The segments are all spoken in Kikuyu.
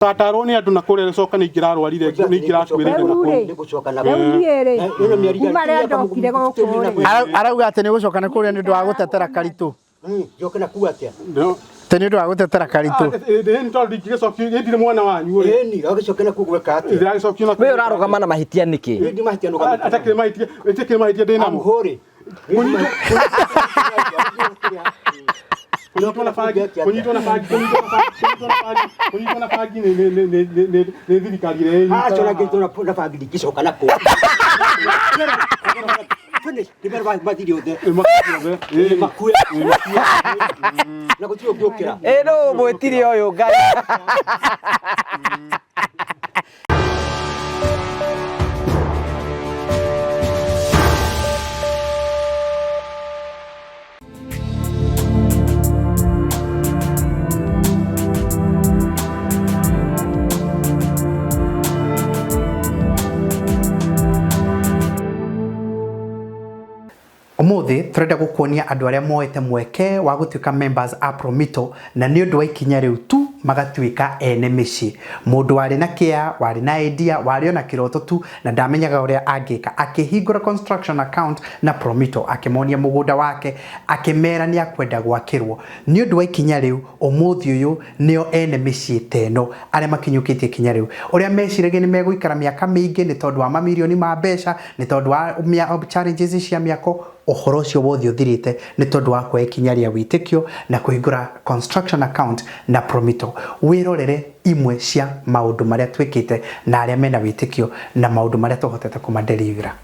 Tatarwo nĩ andũ na kũrĩa gĩcoka nĩ ingĩrarwarire nĩ ingĩrakuĩrĩire na kũu. Nĩngũcoka na Rĩu niĩ rĩ, Ĩno mĩeri kuma rĩrĩa ndokire gũkũ rĩ, Arauga atĩ nĩ gũcoka na kũrĩa nĩ ũndũ wa gũtetera karitũ. Njoke na kuu atĩa? No. Atĩ nĩ ũndũ wa gũtetera karitũ. Ĩĩ tondũ ndingĩgĩcokio ndirĩ mwana wanyu rĩ. Ĩni, agĩcoke na kuu gwĩka atĩa? Ndĩragĩcokio na We ũrarũgama na mahĩtia nĩkĩ? Ĩni mahĩtia nũgama. Atakĩrĩ mahĩtia, ĩtakĩrĩ mahĩtia ndĩ namo. Amũhũrĩ. Kũnyitwo na bangi, kũnyitwo na bangi, kũnyitwo na bangi, kũnyitwo na bangi, kũnyitwo na bangi nĩ nĩ nĩ nĩ nĩ nĩ thirikari ĩrĩa Aca ĩnyitaga. na ngĩtwo na bangi ndingĩcoka na kuu. Finish. Nĩ mathiri othe. Ĩ, makuire othe. Ĩ, Makue. Na gũtirĩ ũngĩũkĩra. Ĩ nũ mwĩtire ũyũ Ngai. Umuthi turenda gukuonia andu aria moete mweke wa gutuika members a Promito na ni undu wa ikinya riu tu magatuika ene micii. Mundu wari na kia, wari na idea, wari ona kiroto tu na ndamenyaga uria angika, akihingura construction account na Promito, akimonia mugunda wake, akimera ni akwenda gwakirwo. Ni undu wa ikinya riu umuthi uyu nio ene micii ta ino aria makinyukitie ikinya riu, uria meciragia ni meguikara miaka miingi ni tondu wa mamirioni ma mbeca, ni tondu wa challenges cia miako, uhoro ucio wothe uthirite ni tondu wa kuoya ikinya ria witikio na kuhingura construction account na Promito. Wirorere imwe cia maundu maria twikite na aria mena witikio na maundu maria tuhotete kumadelivera.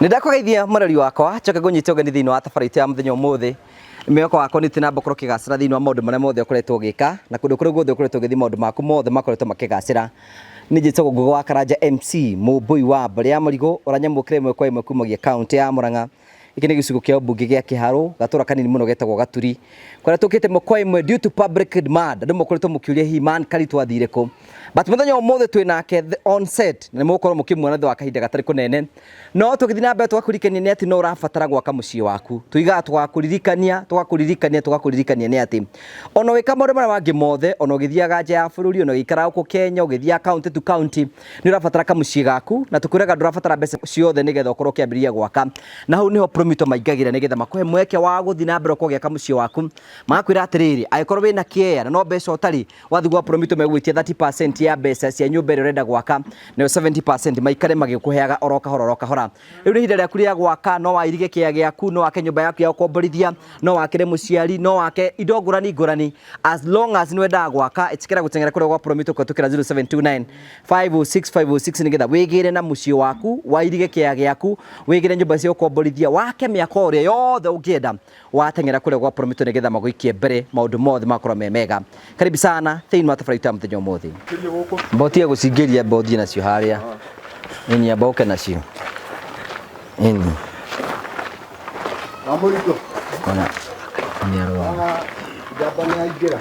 Nĩ ndakũgeithia mũrori wakwa njoke ngũnyite ũgeni thĩinĩ wa thabarĩ itũ ya mũthenya ũmũthĩ. Mwĩhoko wakwa nĩ ũthiĩ ũkorwo ũkĩgacĩra thĩinĩ wa maũndũ marĩa mothe ũkoretwo ũgĩka na kũndũ kũrĩa guothe ũkoretwo ũgĩthiĩ maũndũ maku mothe makoretwo makĩgacĩra. Nĩ njĩtagwo Ngũgĩ wa Karanja MC mũmbũi wa mbarĩ ya Mũrigũ ũranyamũkĩra ĩmwe kwa ĩmwe kumagia kaũntĩ ya Murang'a. Gĩkĩ nĩ gĩcigo kĩa ũmbunge gĩa Kĩharũ, gatũra kanini mũno getagwo Gaturi, kũrĩa tũkĩte ĩmwe kwa ĩmwe due to public demand. Andũ mũkoretwo mũkĩũria hihi man Karitũ athire kũ, but mũthenya wa ũmũthĩ twĩ nake on set na nĩ mũgũkorwo mũkĩmuona thutha wa kahinda gatarĩ kũnene. No tũgĩthiĩ na mbere tũgakũririkania nĩ atĩ no ũrabatara gwaka mũciĩ waku. Tuigaga tũgakũririkania, tũgakũririkania, tũgakũririkania nĩ atĩ ona ũgĩka maũndũ marĩa mangĩ mothe, ona ũgĩthiaga nja ya bũrũri, ona ũgĩikara gũkũ Kenya, ũgĩthiaga county to county, nĩ ũrabatara kamũciĩ gaku, na tũkwĩraga ndũrabatara mbeca ciothe nĩgetha ũkorwo ũkĩambĩrĩria gwaka. Na hau nĩho Promito maingagĩra nĩgetha makũhe mweke wa gũthiĩ na mbere ũkorwo ũgĩaka mũciĩ waku. Magakwĩra atĩrĩrĩ, angĩkorwo wĩna kĩea na no mbeca ũtarĩ, wathiĩ gwa Promito megũgwĩtia 30% ya mbeca cia nyũmba ĩrĩa ũrenda gwaka, nayo 70% maikare magĩkũheaga oro kahora oro kahora. Rĩu nĩ ihinda rĩaku rĩa gwaka, no wairige kĩea gĩaku, no wake nyũmba yaku ya gũkomborithia, no wakĩre mũciari, no wake indo ngũrani ngũrani, as long as nĩ wendaga gwaka, ĩtĩkĩra gũteng'era kũrĩa gwa Promito kũhetũkĩra 0729 506 506 nĩgetha wĩgĩre na mũciĩ waku, wairige kĩea gĩaku, wĩgĩre nyũmba cia gũkomborithia, wake mĩako ĩrĩa yothe ũngĩenda, wateng'era kũrĩa gwa Promito nĩgetha magũikie mbere maũndũ mothe makorwo me mega. Karibu sana thĩinĩ wa thabarĩ itũ ya mũthenya ũmũthĩ. Mbotie gũcingĩria mbothiĩ nacio harĩa. Ĩni amba ũke nacio. Ĩni. Amũritũ. Ona nĩ arwara. Njamba nĩ aingĩra.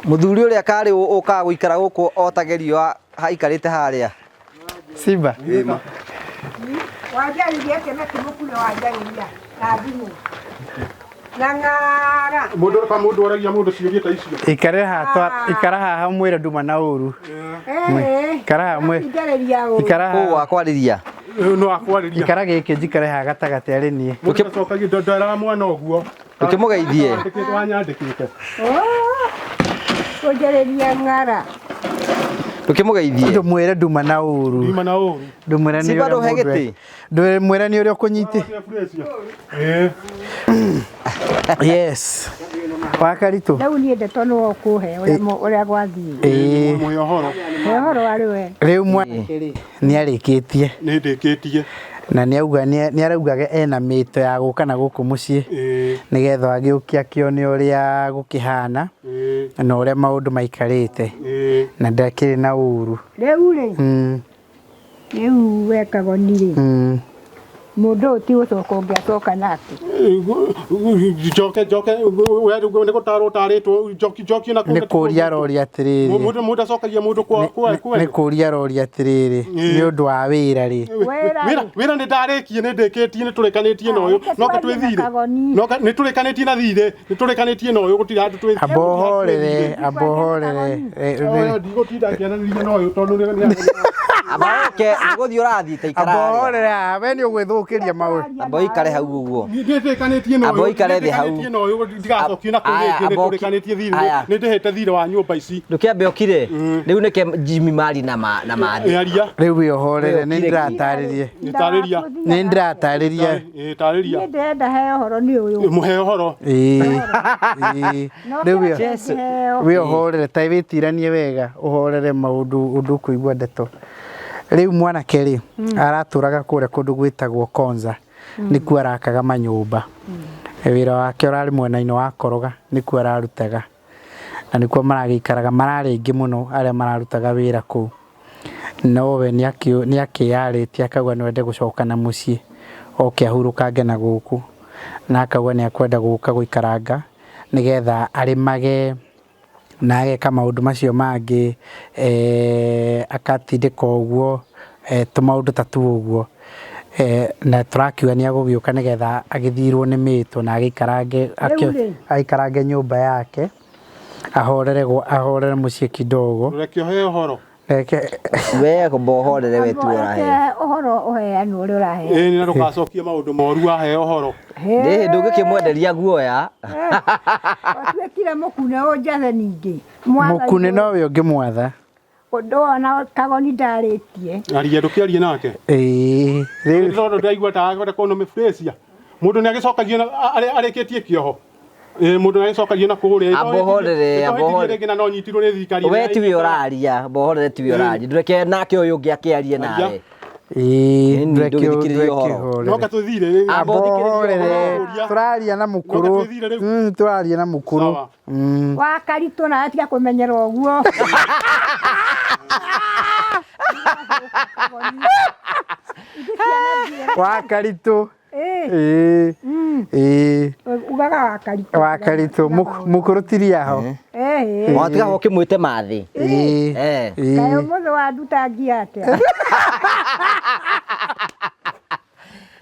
Mũthuri ũrĩa karĩ ũkaga gũikara gũkũ otagerio aikarĩte harĩa. Simba. Wanjarĩria atĩa na kĩmũkure wanjarĩria na thimũ na ng'ara. Mũndũ ka mũndũ aragia mũndũ ciũria ta icio. Ikara haha, ikara haha mwĩre nduma na ũru. Ikara haha mwĩre. Njarĩria ũru. Ikara Ũũ haha. wa kwarĩria. No akwarĩria. Ikara gĩkĩ njikare haha gatagatĩ arĩ niĩ. Mũndũ acokagia nderaga mwana ũguo. Ũkĩmũgeithie. Wandĩkĩte wanyandĩkĩte. Kũnjarĩria ng'ara. Ndũkĩmũgeithie. Ndũmwĩre nduma na ũru. Nduma na ũru. Ndũmwĩre nĩ Simba ũrĩa ndũhe mũndũ gĩtĩ? Ndũmwĩre nĩ ũrĩa ũkũnyiti. Ĩĩ. Yes. Wa Karitũ. Rĩu niĩ ndeto nĩwe ũkũhe ũrĩa ũrĩa gwathiĩ. Ĩĩ. Mũhe ũhoro. He ũhoro warĩ we. Rĩu mwanake rĩ nĩ arĩkĩtie Nĩ ndĩkĩtie. na nĩ auga nĩ araugaga ena mĩto ya gũka na gũkũ mũciĩ Ĩĩ. nĩgetha agĩũke akĩone ũrĩa gũkĩhana Ĩĩ. na ũrĩa maũndũ maikarĩte Ĩĩ. na ndakĩrĩ na ũru. Rĩu rĩ, rĩu we Kagoni rĩ, mũndũ ũyũ ti gũcoka ũngĩacoka nake. Njoke njoke we nĩ gũtarwo ũtarĩtwo njoki njoki na Nĩ kũria aroria atĩrĩrĩ. Mũndũ mũndũ acokagia mũndũ kwa kwa Nĩ kũria aroria atĩrĩrĩ nĩ ũndũ wa wĩra rĩ. Wĩra wĩra wĩra nĩ ndarĩkie nĩ ndĩkĩtie nĩ tũrĩkanĩtie na ũyũ Reke no ke twarie na twĩthire Kagoni. no nĩ tũrĩkanĩtie na thirĩ nĩ tũrĩkanĩtie na ũyũ gũtirĩ handũ twĩ Amba ũhorere, amba ũhorere. Ndigũtinda ngĩaranĩria na ũyũ tondũ nĩ Amba ũke nĩgũthiĩ ũrathiĩ ta ikara Amba harĩa. ũhorere haha, we nĩ ũgwĩthũkĩria maũndũ. Amba ũikare hau ũguo. nĩndĩkanĩtie na Amba ũyũ ũikare thĩ hau. nĩndĩkanĩtie na ũyũ ndigacokio na kũu Aya, rĩngĩ nĩ amba ũki- tũrĩkanĩtie thirĩ Aya. nĩ ndĩhĩte thirĩ wa nyũmba ici. Ndũkĩambe ũkire. Rĩu nĩke Jimmy mari na ma na mathi. Aria. Rĩu wĩ ũhorere, nĩ Ũkire ki. ndĩratarĩria. Tarĩria. Nĩ ndĩratarĩria. Ĩĩ tarĩria. Niĩ ndĩrenda heo ũhoro nĩ ũyũ. Mũhe ũhoro. Ĩĩ. Ĩĩ. No Rĩu wĩ kĩrĩa kĩheo. wĩ ũhorere ta wĩtiranie wega ũhorere maũndũ ũndũ ũkũigua ndeto. Rĩu mwanake rĩ aratũraga kũrĩa kũndũ gwĩtagwo Konza nĩkuo arakaga manyũmba. Wĩra wake ũrarĩ mwena-inĩ wa Koroga nĩkuo ararutaga na nĩkuo maragĩikaraga mararĩ aingĩ mũno arĩa mararutaga wĩra kũu. No we nĩ akĩyarĩtie akauga no ende gũcoka na mũciĩ oke ahurũkange na gũkũ na akauga nĩ akwenda gũka gũikaranga nĩgetha arĩmage na ageka maũndũ macio mangĩ agatindĩka ũguo tũmaũndũ ta tu ũguo na tũrakiuga nĩ agũgĩũka nĩgetha agĩthirwo nĩ mĩto na agĩikarange Rĩu rĩ. agĩikarange nyũmba yake ahorere ahorere mũciĩ kidogo. Reke ũhe ũhoro. Reke We amba ũhorere we tu ũrahe. Reke ũhoro ũheanwo ũrĩa ũraheana. Ĩĩ na ndũgacokie maũndũ moru wahe ũhoro. Nĩ ndũngĩkĩmwenderia guoya. Watuĩkire mũkune ũnjathe ningĩ. Mũkune nowe ũngĩmwatha. Ndona Kagoni ndarĩtie. Aria ndũkĩarie nake. Ĩĩ rĩu Tondũ ndaigua ta akwenda kũnũmĩburĩcia. Mũndũ nĩ agĩcokagio arĩkĩtie kĩoho. Ĩĩ mũndũ nĩ agĩcokagio na kũrĩa. Amba ũhorere, amba ũhorere. Rĩngĩ na no nyitirwo nĩ thirikari. We tiwe ũraria, amba ũhorere tiwe ũraria. Ndũreke nake ũyũ ũngĩ akĩarie nawe. Ĩĩ Nĩ ndũreke ndũgĩthikĩrĩrie ũhoro. No katũthire. Amba Amba ũthikĩrĩrie ũhorere ũhoro. tũraria na mũkũrũ. No gatwĩthire rĩu. Tũraria na mũkũrũ. Sawa. Wa Karitũ nawe tiga kũmenyera ũguo. Wa Karitũ. Ĩĩ. Ĩĩ. Ĩĩ. Ugaga wa Karitũ. Wa Karitũ mũkũrũ tiria ho. Ĩĩ. Watiga ũkĩmwĩte mathi. Ĩĩ. Eh. Kaĩ Ĩĩ. ũmũthĩ wanduta ngia atĩa?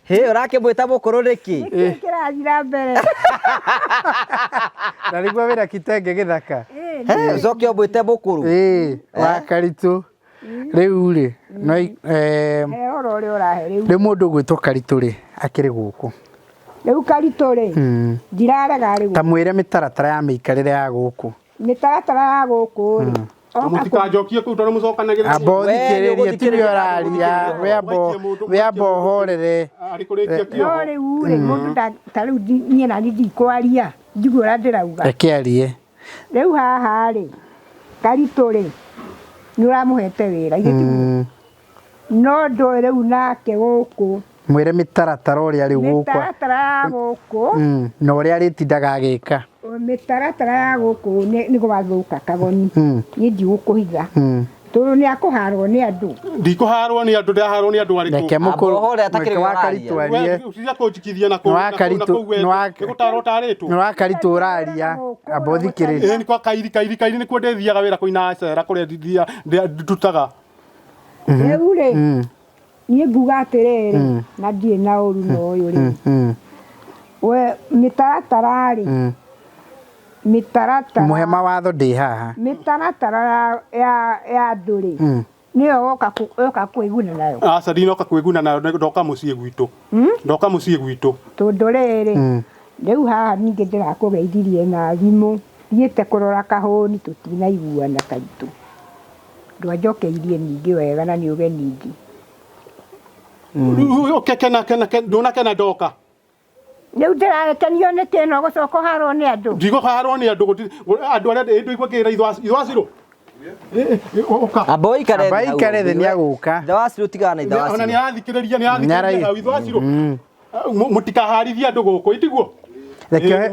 Hĩ ũrakĩmwĩta mũkũrũ nĩkĩ? Nĩkĩĩ kĩrathiĩ na mbere? Na nĩguo wĩra kitenge gĩthaka. Ĩĩ. He ũcoke ũmwĩte mũkũrũ. Ĩĩ wa Karitũ. Rĩu rĩ no He ũhoro ũrĩa ũrahe rĩu. rĩu mũndũ ũgwĩtwo Karitũ rĩ akĩrĩ gũkũ. Rĩu Karitũ rĩ, ndirarega rĩu. Ta mwĩre mĩtaratara ya mĩikarĩre ya gũkũ. Mĩtaratara ya gũkũ rĩ, oka Mũtikanjokie kũu tondũ mũcokanagĩrĩra. Amba We ũthikĩrĩrie nĩũgũthikĩrĩria tiwe ũraria. We amba we amba ũhorere. Arĩ kũrĩkia No kĩoho. rĩu rĩ, mũndũ ta rĩu niĩ nani ndikwaria, njigue ũrĩa ndĩrauga. Reke arie. Rĩu haha rĩ, Karitũ rĩ, nĩ ũramũhete wĩra, ithe tiguo? No ndũĩ rĩu nake gũkũ, Mwĩre mĩtaratara ũrĩa rĩu gũkũ. mĩtaratara ya gũkũ, Na ũrĩa arĩtindaga agĩka. mĩtaratara ya gũkũ nĩ gwathũka Kagoni. Niĩ ndigũkũhitha. Tondũ nĩ akũharwo nĩ andũ. Ndikũharwo nĩ andũ ndaharwo nĩ andũ arĩkũ. Reke mũkũrũ. Amba ũhorere atakĩrĩ Reke wa ũraria. Karitũ arie. Tiga kũnjikithia na kũu. Nĩ wa Karitũ Nĩ gũtarwo ũtarĩtwo. Nĩ wa Karitũ ũraria. Amba ũthikĩrĩrie. Ĩĩ nĩ kwa kairi kairi kairi nĩkuo ndĩthiaga wĩra kũina cera kũrĩa ndutaga. Rĩu rĩ, niĩ nguga atĩrĩrĩ, na ndirĩ na ũru na ũyũ rĩ. We mĩtaratara rĩ, mĩtaratara Mũhe mawatho ndĩ haha. mĩtaratara ya andũ rĩ, nĩyo woka kwĩguna nayo. Aca ndinoka kwĩguna nayo ndoka mũciĩ gwitũ. Ndoka mũciĩ gwitũ. Tondũ rĩrĩ, rĩu haha ningĩ ndĩrakũgeithirie na thimũ, thiĩte kũrora kahũni tũtinaiguana Karitũ. Ndwanjokeirie ningĩ wega na nĩ ũgeni ingĩ. Rĩu kena kena ndũnakena ndoka. Rĩu ndĩrarekenio nĩ kĩno gũcoka ũharwo nĩ andũ. Ndigũharwo nĩ andũ andũ arĩa ndĩigua ngĩra ithwacirũ. Ũka. Amba ũikare Amba thĩ hau aikare thĩ ũguo. nĩagũka. Ithe wa Cirũ tigana na ithe wa Ona Cirũ. nĩ arathikĩrĩria nĩ arathikĩrĩria hau ithwacirũ. Mũtikaharithie andũ gũkũ itiguo. Reke ohe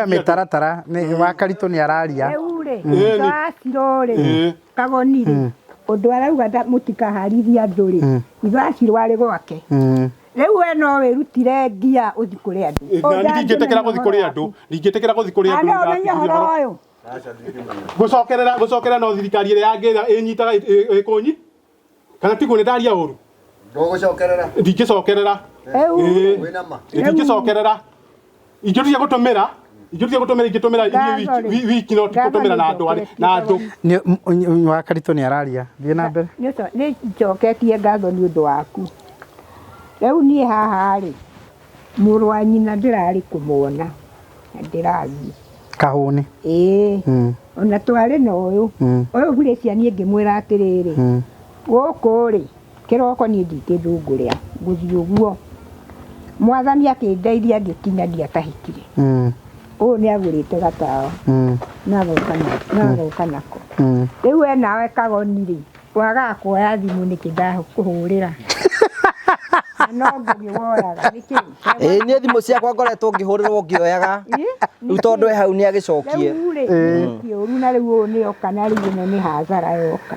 mĩtaratara nĩ Wakaritũ nĩ araria. Rĩu rĩ, Ĩĩ, Ithwacirũ rĩ, Ĩĩ. Kagoni rĩ, ũndũ arauga mũtikaharithie andũ rĩ, Ithwacirũ arĩ gwake. Rĩu we no wĩrutire ngia ũthiĩ kũrĩ andũ. Ndingĩtĩkĩra gũthiĩ kũrĩ andũ. Ndingĩtĩkĩra gũthiĩ kũrĩ andũ. No ũmenye ũhoro ũyũ. Gũcokerera gũcokerera no thirikari ĩrĩa yangĩra ĩnyitaga ĩkũnyi. Kana tiguo nĩ ndaria ũru. Ndũgũcokerera. Ndingĩcokerera. Rĩu Ĩĩ. Wĩna ma. Ndingĩcokerera. Ingĩtuia gũtũmĩra ingĩtuia gũtũmĩra ingĩtũmĩra Ngatho rĩ. wiki no ti Ngatho gũtũmĩra na nĩ andũ arĩ na andũ. Nĩ Wakaritũ nĩ araria. Thiĩ na mbere. Nĩ njoketie ngatho nĩ ũndũ waku. Rĩu niĩ haha rĩ, mũrũ wa nyina ndĩrarĩ kũmuona na ndĩrathiĩ. Kahũni. Ĩĩ. Ona twarĩ na ũyũ. Ũyũ Gracia niĩ ngĩmwĩra atĩrĩrĩ, gũkũ rĩ, kĩroko niĩ ndirĩ kĩndũ ngũrĩa, ngũthiĩ ũguo. Mwathani akĩndeithia ngĩkinya ndiatahĩkire. Ũyũ nĩ agũrĩte gatawa na agoka nako. Rĩu we nawe Kagoni rĩ, wagaga kuoya thimũ nĩkĩ ndakũhũrĩra? Na no ngũgĩ woyaga nĩkĩ? Ĩĩ niĩ thimũ ciakwa ngoretwo ngĩhũrĩrwo ngĩoyaga. Rĩu tondũ e hau nĩ agĩcokie. Rĩu rĩ, kĩũru na rĩu ũyũ nĩoka na rĩu ĩno nĩ hathara yoka.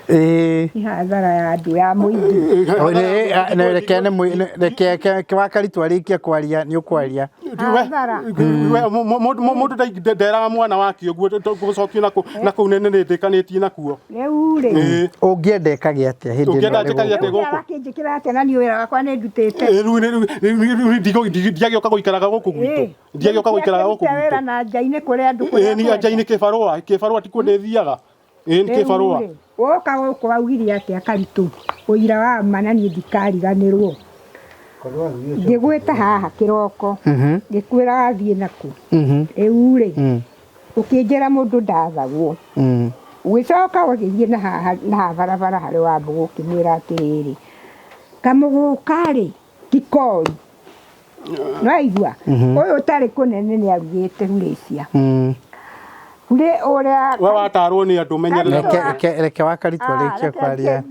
Ĩĩ. Nĩ hathara ya andũ ya mũingĩ. Reke nĩ reke Wakaritũ arĩkie kwaria nĩ ũkwaria. Hathara. Mũndũ nderaga mwana wake ũguo gũcokio na kũu nĩ ndĩkanĩtie nakuo. Rĩu rĩ, Ĩĩ. Ũngĩenda ĩkage atĩa hĩndĩ ĩno Ũngĩenda arĩ njĩkage gũkũ? atĩa rĩu gũkũ? arakĩnjĩkĩra atĩa na niĩ wĩra wakwa nĩ ndutĩte. Rĩu ndiagĩũka gũikaraga gũkũ gwitũ. Ndiagĩũka gũikaraga gũkũ Ndĩrutĩte wĩra gwitũ. na nja-inĩ kũrĩ andũ Ĩĩ kũrĩa ni kwenda. nja-inĩ kĩbarũa, kĩbarũa tikuo ndĩthiaga. Ĩĩ nĩ kĩbarũa. Rĩu rĩ, woka gũkũ waugire atĩa Karitũ ũira wa ma na niĩ ndikariganĩrwo. Ngĩgwĩta haha kĩroko ngĩkwĩra wathiĩ nakũ. Rĩu rĩ, ũkĩnjĩra mũndũ ndathagwo. Ũgĩcoka ũgĩthiĩ na haha na haha barabara harĩ Wambũgũ ũkĩmwĩra atĩrĩrĩ, kamũgũka rĩ ti koru. Nĩwaigua? Ũyũ ũtarĩ kũnene nĩ arugĩte Hurĩcia. Hurĩ ũrĩa We watarwo nĩ andũ menyerera. Reke reke Wakaritũ arĩkie kwaria.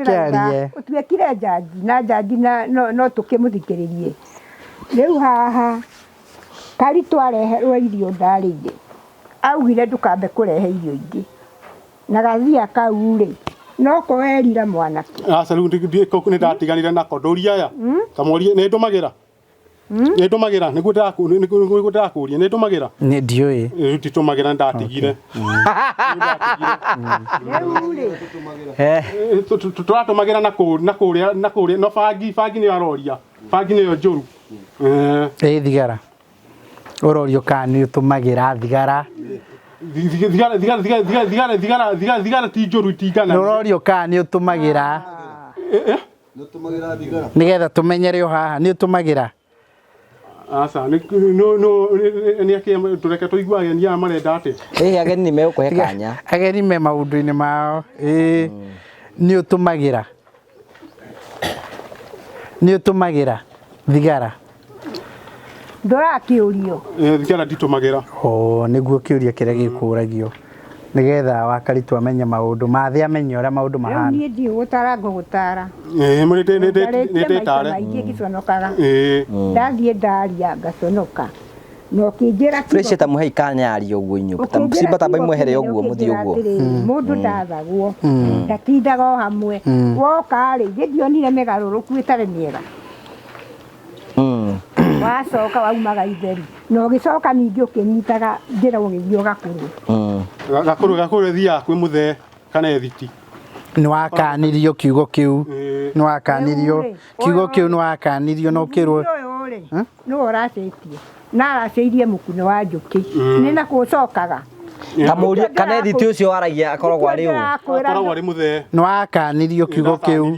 Kĩarie. Ũtuĩkire njanji na njanji na no tũkĩmũthikĩrĩrie. Rĩu haha Karitũ areherwo irio ndarĩire. Augire ndũkambe kũrehe irio ingĩ. Na gathia kau rĩ, no ko werira mwanake. Aca rĩu nĩ ndatiganire nako ndũria aya. Kamũrie nĩ ndũmagĩra. Nĩ ndũmagĩra nĩguo ndĩrakũria nĩ ndũmagĩra. Nĩ ndiũĩ. Rĩu nditũmagĩra nĩ ndatigire. Rĩu rĩ, Tũratũmagĩra na kũrĩa na kũrĩa no bangi bangi nĩyo aroria. Bangi nĩyo njũru. Ĩĩ thigara. Ũrorio kana nĩ ũtũmagĩra thigara. Thigara thigara thigara thigara thigara thigara thigara ti njũru itingana. Nĩ ũrorio kana nĩ ũtũmagĩra. Nĩ ũtũmagĩra thigara. Nĩgetha tũmenyere o haha nĩ ũtũmagĩra. Aca nĩ nĩ akĩ tũreke tũigue ageni aya marenda atĩ. Ĩĩ ageni nĩ megũkũhe kanya. Ageni me maũndũ-inĩ mao. Ĩĩ nĩ ũtũmagĩra. Nĩ ũtũmagĩra thigara. Ndũrakĩũrio. Thigara nditũmagĩra. O nĩguo kĩũria kĩrĩa gĩkũragio. Nĩgetha Wakaritũ amenye maũndũ mathĩ amenye ũrĩa maũndũ Rĩu mahana. niĩ ndiũĩ gũtara ngũgũtara. Ĩĩ nĩ Njarĩtie maita ndĩtare. maingĩ ngĩconokaga. Ĩĩ. Ndathiĩ ndaria ngaconoka. Na ũkĩnjĩra Fresh ta mũhei kanya arie ũguo inyuĩ. Ta ũkĩnjĩra Simba tamba kiugo imwehere kĩnene ũguo mũthiĩ ũkĩnjĩra ũguo. atĩrĩrĩ, mũndũ ndathagwo ndatindaga o hamwe woka rĩ ithe ndionire mĩgarũrũku ĩtarĩ mĩega. Wacoka waumaga itheru na ũgĩcoka ningĩ ũkĩnyitaga njĩra ũgĩthiĩ ũgakũrũ. Gakũrũ gakũrũ thiaga kwĩ mũthee kana ethiti. Nĩ wakanirio kiugo kĩu. Nĩ wakanirio Rĩu rĩ, kiugo ũyũ kĩu nĩ wakanirio na ũkĩrwo. Ũyũ rĩ nĩwe ũracĩtie na aracĩirie mũkunũ wa njũkĩ nĩ na kũcokaga. Kamũrie kana ethiti ũcio waragia akoragwo arĩ ũ. Akoragwo arĩ mũthee. Nĩ wakanirio kiugo kĩu.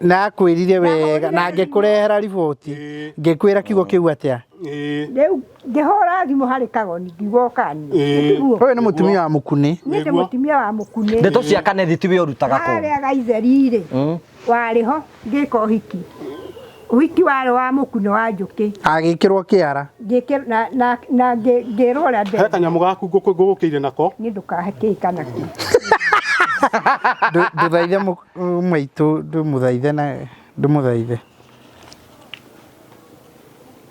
Na akwĩrire wega na ngĩkũrehera riboti. Ngĩkwĩra kiugo kĩu atĩa. Rĩu ngĩhũra thimũ harĩ Kagoni ngiuga ũkanie. Ũyũ nĩ mũtumia wa mũkunĩ. Niĩ ndĩ mũtumia wa mũkunĩ. Ndeto cia kana ethiti we ũrutaga kũ? Harĩa Gaitheri rĩ warĩ ho ngĩka ũhiki. Wiki warĩ wa mũkuno wa njũkĩ. Agĩkĩrwo kĩara. Ngĩkĩrwo na na na ngĩrwo ũrĩa He kanyamũ gaku ngũgũkĩire nako. Niĩ ndũkahe kĩ kana kĩ. Ndũthaithe maitũ, ndũmũthaithe na ndũmũthaithe.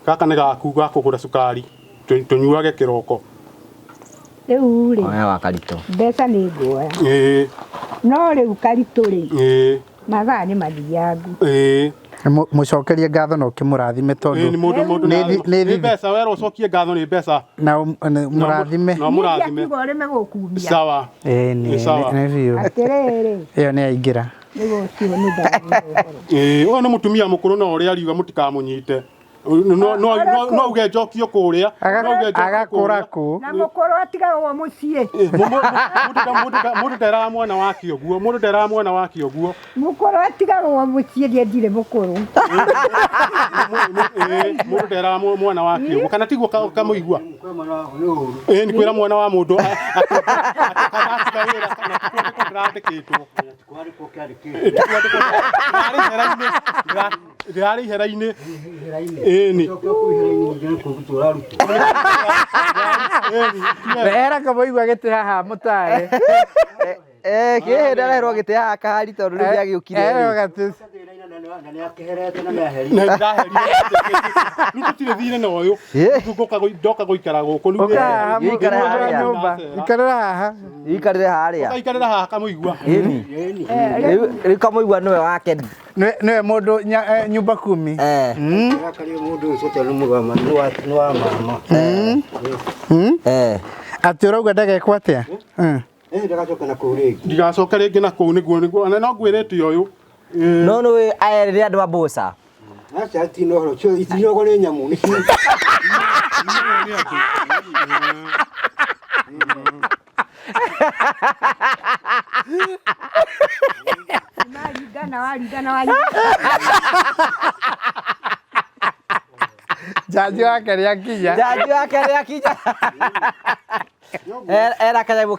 Gaka nĩ gaku ga kũgũra cukari tũnyuage kĩroko. Rĩu rĩ. Oya wa Karitũ. Mbeca nĩ nguoya. Ĩĩ. No rĩu Karitũ rĩ. Ĩĩ. Mathaa nĩ mathiangu. Ĩĩ. Mũcokerie ngatho na ũkĩmũrathime tondũ nĩ mũndũ mũndũ nĩ mbeca werwo ũcokie ngatho nĩ mbeca na mũrathime na mũrathime Niĩ ũreme gũkumia. Sawa. Ĩĩ nĩ biũ. Atĩrĩrĩ. Ĩyo nĩ yaingĩra. Nĩguo ũcio nĩ ndaigua ũhoro. Ĩĩ ũyũ nĩ mũtumia mũkũrũ no ũrĩa ariuga mũtikamũnyite. No no no uge njokio kũrĩa. Agakũra kũ. Na mũkũrũ atigagwo mũciĩ. Mũndũ nderaga mwana wake ũguo. Mũndũ nderaga mwana wake ũguo. Mũkũrũ atigagwo mũciĩ ndiendire mũkũrũ. Mũndũ nderaga mwana wake ũguo. Kana tiguo kamũigua? Ĩĩ nĩ kwĩra mwana wa mũndũ atiga wĩra kana ti kwandĩkwo ndĩrandĩkĩtwo. Ndĩrarĩ ihera-inĩ. Ĩni. Rehera kamũigua gĩtĩ haha mũtare. Kĩhĩ ndareherwo gĩtĩ haha kahari tondũ rĩu nĩagĩũkire. Reherwo gatĩ. Rĩu tũtirĩ thirĩ na ũyũ. Rĩu ndoka gũikara gũkũ. Ũka haha nyũmba. Ikarĩra haha. Ikarĩre harĩa. Ũkaikarĩra haha kamũigua. Ĩni. Rĩu kamũigua nĩwe wake. Nĩwe mũndũ nyumba kumi. Atĩ ũrauga ndagekwo atĩa? Ndigacoka rĩngĩ na kũu nĩguo nĩguo na no ngwĩrĩte ũyũ. No nĩ aya rĩrĩa andũ a mboca. Aca itina ũhoro ũcio itinogwo nĩ nyamũ nĩ Waringana waringana waringana. Jaji wake nĩ akinya. Jaji wake nĩ akinya. Era kanyamũ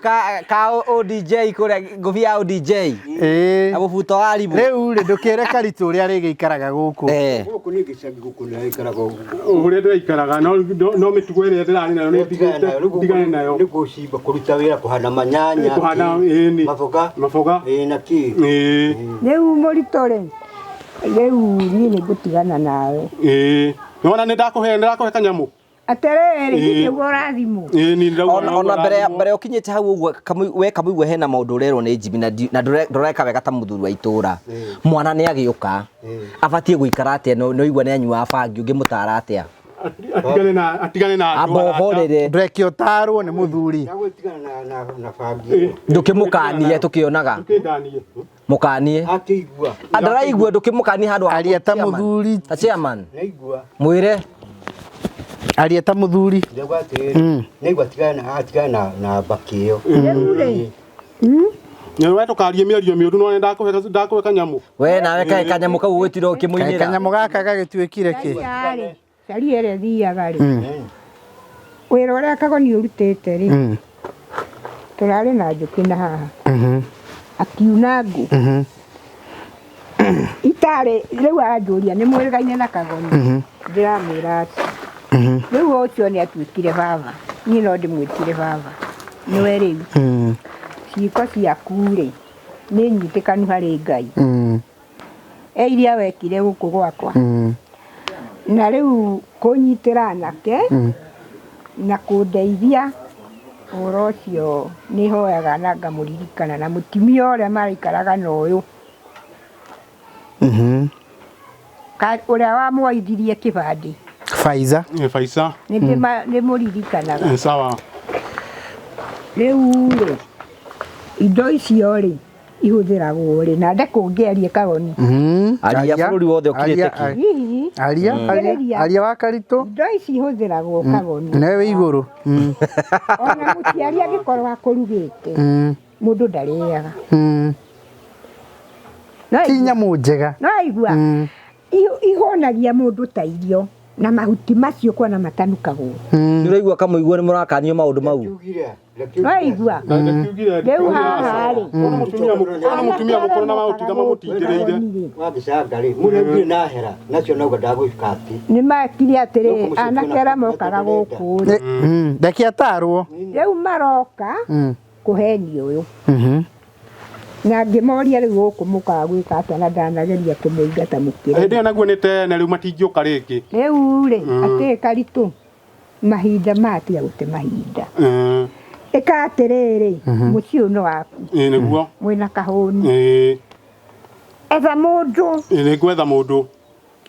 ka ODJ kũrĩa ngũbia ya ODJ. Ĩĩ. Na mũbuto wa rimũ. Rĩu rĩ ndũkĩre Karitũ ũrĩa arĩgĩikaraga gũkũ. Gũkũ nĩ gĩcagi gũkũ nĩ aikaraga Ũrĩa ndĩraikaraga no mĩtugo ĩrĩa ndĩrarĩ nayo nĩ ndigane nayo. Nĩ gũcimba kũruta wĩra kũhanda manyanya. Kũhanda ĩni. Maboga. Maboga. Ĩĩ na kĩ. Ĩĩ. Rĩu mũritũ rĩ. Rĩu niĩ nĩ ngũtigana nawe. Ĩĩ. Nĩwona nĩ ndakũhe kanyamũ. Atĩrĩrĩ, nĩguo ũrathimwo. Ona mbere ũkinyĩte hau ũguo we kamũigua hena maũndũ ũrerwo nĩ Jimmy na ndũreka wega ta mũthuri wa itũra. Mwana nĩ agĩũka. Abatiĩ gũikara atĩa no igua nĩ anyuaga bangi ũngĩmũtara atĩa? Atigane na andũ. Amba ũhorere. Ndũreke ũtarwo nĩ mũthuri. Ndũkĩmũkanie tũkĩonaga. Mũkanie. Akĩigua. Ndaraigua ndũkĩmũkanie handũ ha. Aria ta mũthuri. Ta chairman. Nĩaigua. Mwĩre. Aria ta mũthuri. Ndauga atĩrĩrĩ, nĩaigua atigane na mbakĩ ĩyo. Rĩu rĩ. We ndũkarie mĩario mĩũru no nĩ ndakũhe kanyamũ. We nawe kaĩ kanyamũ kau ũgũtira ũkĩmũinĩra. Kanyamũ gaka gagĩtuĩkire kĩ? Caria ĩrĩa ĩthiaga rĩ. Wĩra ũrĩa Kagoni ũrutĩte rĩ. Tũrarĩ na njũkĩ na haha. Akiuna ngũ. Itarĩ rĩu aranjũria nĩ mwĩrĩgaine na Kagoni. Ndĩramwĩra atĩ. Rĩu ũcio nĩ atuĩkire baba. Niĩ no ndĩmwĩtire baba. Nĩwe rĩu. Ciĩko ciaku rĩ nĩ nyitĩkanu harĩ Ngai. E iria wekire gũkũ gwakwa. Na rĩu kũnyitĩra anake na kũndeithia ũhoro ũcio nĩ hoyaga na ngamũririkana na mũtumia ũrĩa maraikaraga na ũyũ. Ũrĩa wamwoithirie kĩbandĩ. Faiza. Faiza. Nĩ mũririkanaga. Sawa. Rĩu rĩ indo icio rĩ ihũthĩragwo rĩ na ndekũngĩaria Kagoni. Aria bũrũri wothe ũkirĩte ki. Aria aria wa Karitũ. Indo ici ihũthĩragwo Kagoni. Nĩwe wĩ igũrũ. Ona mũciari angĩkorwo akũrugĩte mũndũ ndarĩaga. Ti nyamũ njega. No aigua. Ihonagia mũndũ ta irio. Na mahuti macio kwana matanukagwo. Nĩ ũraigua Kamũigua nĩ mũrakanio maũndũ mau. Waigua? Rĩu haha rĩ. Ũyũ mũtumia mũkũrũ na maũtinda mamũtindĩrĩire. Wagĩcanga rĩ, mũrĩa na hera, nacio nauga ndagũika atĩ. Nĩ makire atĩrĩ, anake arĩa mokaga gũkũ rĩ. Reke atarwo. Rĩu maroka kũhenio ũyũ. Na ngĩmoria rĩu gũkũ mũkaga gwĩka atĩa na ndanageria kũmũingata mũkĩre. Hĩndĩ ĩyo naguo nĩ tene rĩu matingĩũka rĩngĩ. Rĩu rĩ, atĩ Karitũ mahinda maya tiga gũte mahinda. Ĩka atĩrĩrĩ, mũciĩ ũyũ nĩ waku. Ĩĩ nĩguo. Mwĩna kahũni. Ĩĩ. Etha mũndũ. Ĩĩ nĩngwetha mũndũ.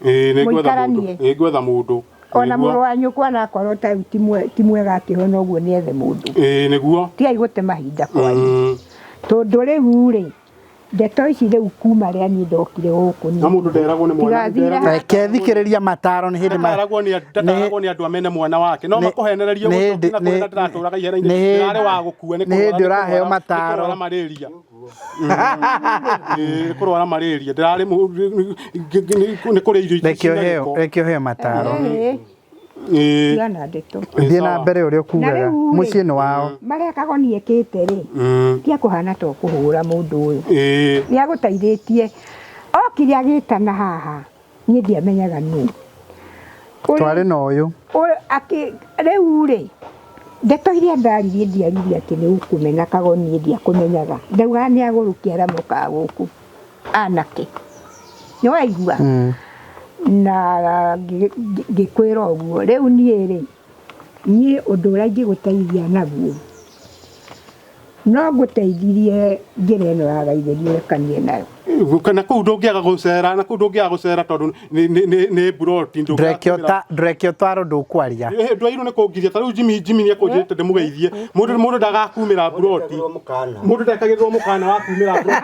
Ĩĩ nĩngwetha mũndũ. Ĩĩ ngwetha mũndũ. Ona mũrũ wa nyũkwa na akorwo ta rĩu ti mwega akĩhona ũguo nĩethe mũndũ. Ĩĩ nĩguo. Tigai gũte mahinda kwanyu. Tondũ rĩu rĩ, ndeto ici rĩu kuma rĩrĩa niĩ ndokire gũkũ niĩ. No mũndũ nderagwo nĩ mwana. Reke thikĩrĩria mataro nĩ hĩndĩ ndataragwo nĩ andũ amene mwana wake. No makũhenererie gũcokia na kũrĩa ndĩratũraga ihera-inĩ. Ndĩrarĩ wa gũkua nĩ hĩndĩ ũraheo mataro. Kũrwara malaria. Ĩĩ kũrwara malaria. Ndĩrarĩ nĩ kũrĩa irio ici. Reke ũheo mataro. Tigana ndeto. Thiĩ na mbere ũrĩa ũkugaga. Mũciĩ nĩ wao. Marĩa Kagoni ekĩte rĩ, ti akũhana ta ũkũhũra mũndũ ũyũ. Nĩ agũteithĩtie. Okire agĩtana haha, niĩ ndiamenyaga nũ. Twarĩ na ũyũ. Rĩu rĩ, ndeto iria ndaririe ndiaririe atĩ nĩ ũkũmena Kagoni ndiakũmenyaga. Ndaugaga nĩ agũrũki arĩa mokaga gũkũ anake. Nĩ waigua? Na ngĩkwĩra ũguo. Rĩu niĩ rĩ, niĩ ũndũ ũrĩa ingĩgũteithia naguo, no ngũteithirie njĩra ĩno ya gaithĩrio ũrekanie nayo. Na kũu ndũngĩaga gũcera, na kũu ndũngĩaga gũcera tondũ nĩ mburoti. Ndũreke ũtwarwo ndũkwaria. Ndwairwo nĩ kũngiria ta rĩu Jimmy nĩ ekũnjĩrĩte ndĩmũgeithie. Mũndũ ndagakumĩra mburoti. Mũndũ ndekagĩrĩrwo mũkana wa kumĩra mburoti.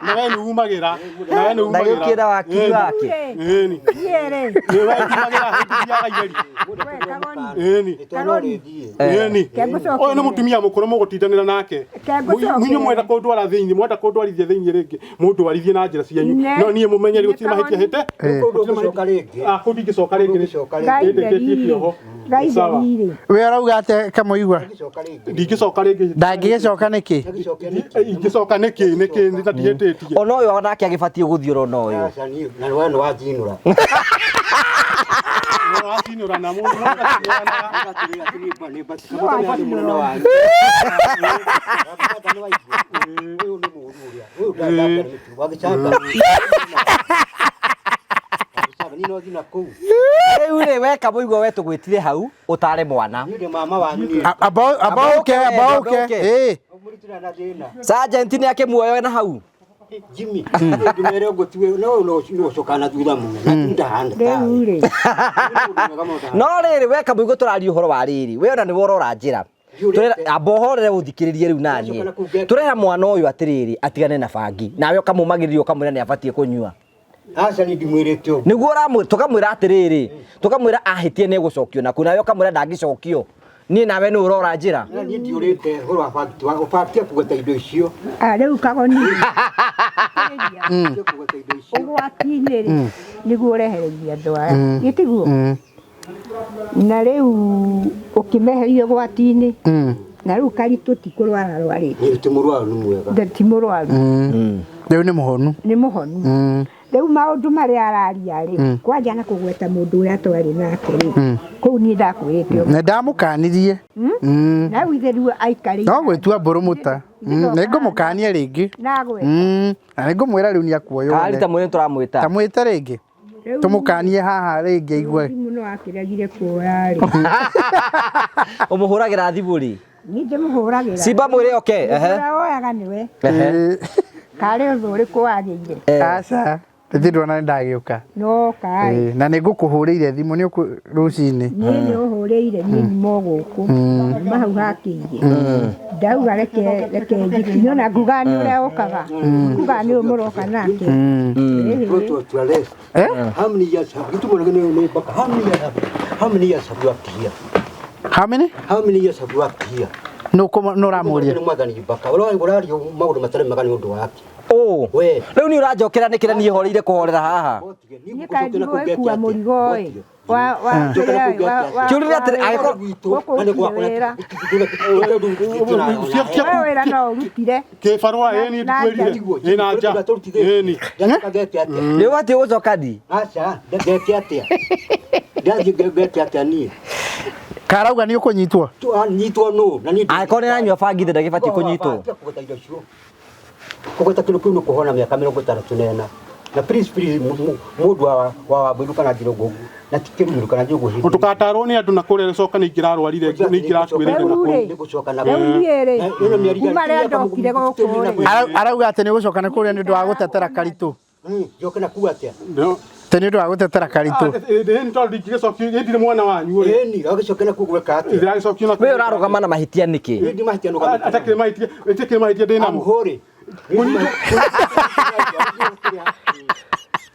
Na we nĩ umagĩra. Na we nĩ umagĩra. Ndagĩũkĩra wakiri wake. Ĩni. Nĩ we umagĩra hĩndĩ ya gaitheri. Ĩni. Ĩni. Ũyũ nĩ mũtumia mũkũrũ mũgũtindanĩra nake. Inyuĩ mwenda kũndwara thĩinĩ, mwenda kũndwarithia thĩinĩ rĩngĩ. Mũndũ warithie na njĩra cianyu. No niĩ mũmenye gũtirĩ mahĩtia hĩte. Kũu ndingĩcoka rĩngĩ. Ndĩkĩtie kĩoho. We ũrauga atĩa Kamũigua? Ndingĩcoka rĩngĩ. Ndangĩgĩcoka nĩkĩ? Ingĩcoka nĩkĩ nĩkĩ na ndihĩtĩtie. Ona ũyũ onake agĩbatiĩ gũthiĩ ona ũyũ. Na we nĩ wanjinũra. Wacinũra na mũndũ. Rĩu rĩ, we Kamũigua we tũgwĩtire hau ũtare mwana. Amba ũke. Sergeant nĩ akĩmuoya na hau. Jimmy, ndimere ũguo no no ũcoka na thutha mũno na ndahana. Rĩu rĩ. No rĩrĩ we Kamũigua tũraria ũhoro wa rĩrĩ. We ona nĩwe ũrora njĩra. Amba ũhorere ũthikĩrĩrie rĩu naniĩ. Tũrera mwana ũyũ atĩrĩrĩ atigane na bangi. Nawe ũkamũmagĩrĩria ũkamwĩra nĩ abatiĩ kũnyua. Aca ni ndimwĩrĩte ũguo. Nĩguo ũramwĩra tũkamwĩra atĩrĩrĩ, tũkamwĩra ahĩtie nĩ egũcokio nakuo nawe ũkamwĩra ndangĩcokio. Niĩ nawe nĩ ũrora njĩra. Niĩ ndiũrĩte ũhoro wa bangi, ũbatiĩ kũgweta indo icio. Rĩu Kagoni. Ũgwati-inĩ rĩ, nĩguo ũrehereria andũ aya. Gĩtiguo? Na rĩu ũkĩmeheria ũgwati-inĩ. Na rĩu Karitũ ti kũrwara arwarĩte. Ti mũrwaru nĩ mwega. Ti mũrwaru. Rĩu nĩ mũhonu. Nĩ mũhonu. Rĩu maũndũ marĩa araria rĩ, kwanja na kũgweta mũndũ ũrĩa twarĩ nake rĩ, kũu niĩ ndakwĩrĩte ũguo. Nĩ ndamũkanirie. Na rĩu ithe rĩu aikarĩire. No gwĩtua mbũrũ mũta. Nĩ ngũmũkania rĩngĩ. Na nĩ ngũmwĩra rĩu nĩ akuoywo. Karĩ ta mwĩrĩ tũramwĩta. Ta mwĩte rĩngĩ. Tũmũkanie haha rĩngĩ aigue. Thimũ no akĩregire kuoya rĩ. Ũmũhũragĩra thimũ rĩ? Niĩ ndĩmũhũragĩra. Simba mwĩre oke. Ũrĩa woyaga nĩwe. Karĩ ũthũ ũrĩkũ wagĩire? Aca. Ndĩ ndona nĩ ndagĩũka. No kaĩ. Na nĩ ngũkũhũrĩire thimũ nĩ rũcinĩ. Niĩ nĩ ũhũrĩire niĩ nyuma gũkũ. Nyuma hau hakĩire. Ndauga reke njikinye ona nguga nĩ ũrĩa ũkaga. Nguga nĩ ũyũ mũroka nake. How many years have you How many years have you worked here? How many? How many years have you worked here? No no ũramũria. Nĩ mwathani Baka. Ũraria maũndũ matarĩ mega nĩ ũndũ wake. Rĩu nĩ ũranjokera nĩkĩra niĩ horeire kũhorera haha. Niĩ kaĩ ndigũgĩkua mũrigo ĩ. Wa wa wa Kĩũria atĩrĩ, angĩkorwo- gũkũ ũrutire wĩra. We wĩra no ũrutire. Kĩbarũa ĩni Na- ndikwĩrire. Ĩ na nja. Ĩni. Nĩ ũbatiĩ gũcoka ndi. Aca, ndeke atĩa? Ndathiĩ ngeke atĩa niĩ? Karauga nĩ ũkũnyitwo. Nyitwo nũ? Na niĩ Angĩkorwo nĩ aranyua bangi thĩ ndagĩbatiĩ kũnyitwo. Kũgweta indo icio. Kũgweta kĩndũ kĩu nĩ kũhona mĩaka 64. Na please please mũndũ wa Wambũiru kana Njirũngũ na ti kĩruru kana Njũgũ hĩndĩ. Ndũkatarwo nĩ andũ na kũrĩa gĩcoka nĩ ingĩrarwarire nĩ ingĩrakuĩrĩire na Rĩu kũu. rĩ, Nĩgũcoka na rĩu niĩ rĩ, Ĩno mĩeri kuma rĩrĩa ndokire gũkũ rĩ, Arauga atĩ nĩ ũgũcoka na kũrĩa nĩ ũndũ wa gũtetera Karitũ. Njoke na kuu atĩa? Atĩ nĩ ũndũ wa gũtetera Karitũ. Ĩni tondũ ndingĩgĩcokio ĩ ndirĩ mwana wanyu rĩ. Ĩni, agĩcoke na kuu gwĩka atĩa? Ndĩragĩcokio na We ũrarũgama na mahĩtia nĩkĩ? Ĩni mahĩtia nũgama. Atakĩrĩ mahĩtia, ĩtakĩrĩ mahĩtia ndĩ namo. Amũhũrĩ.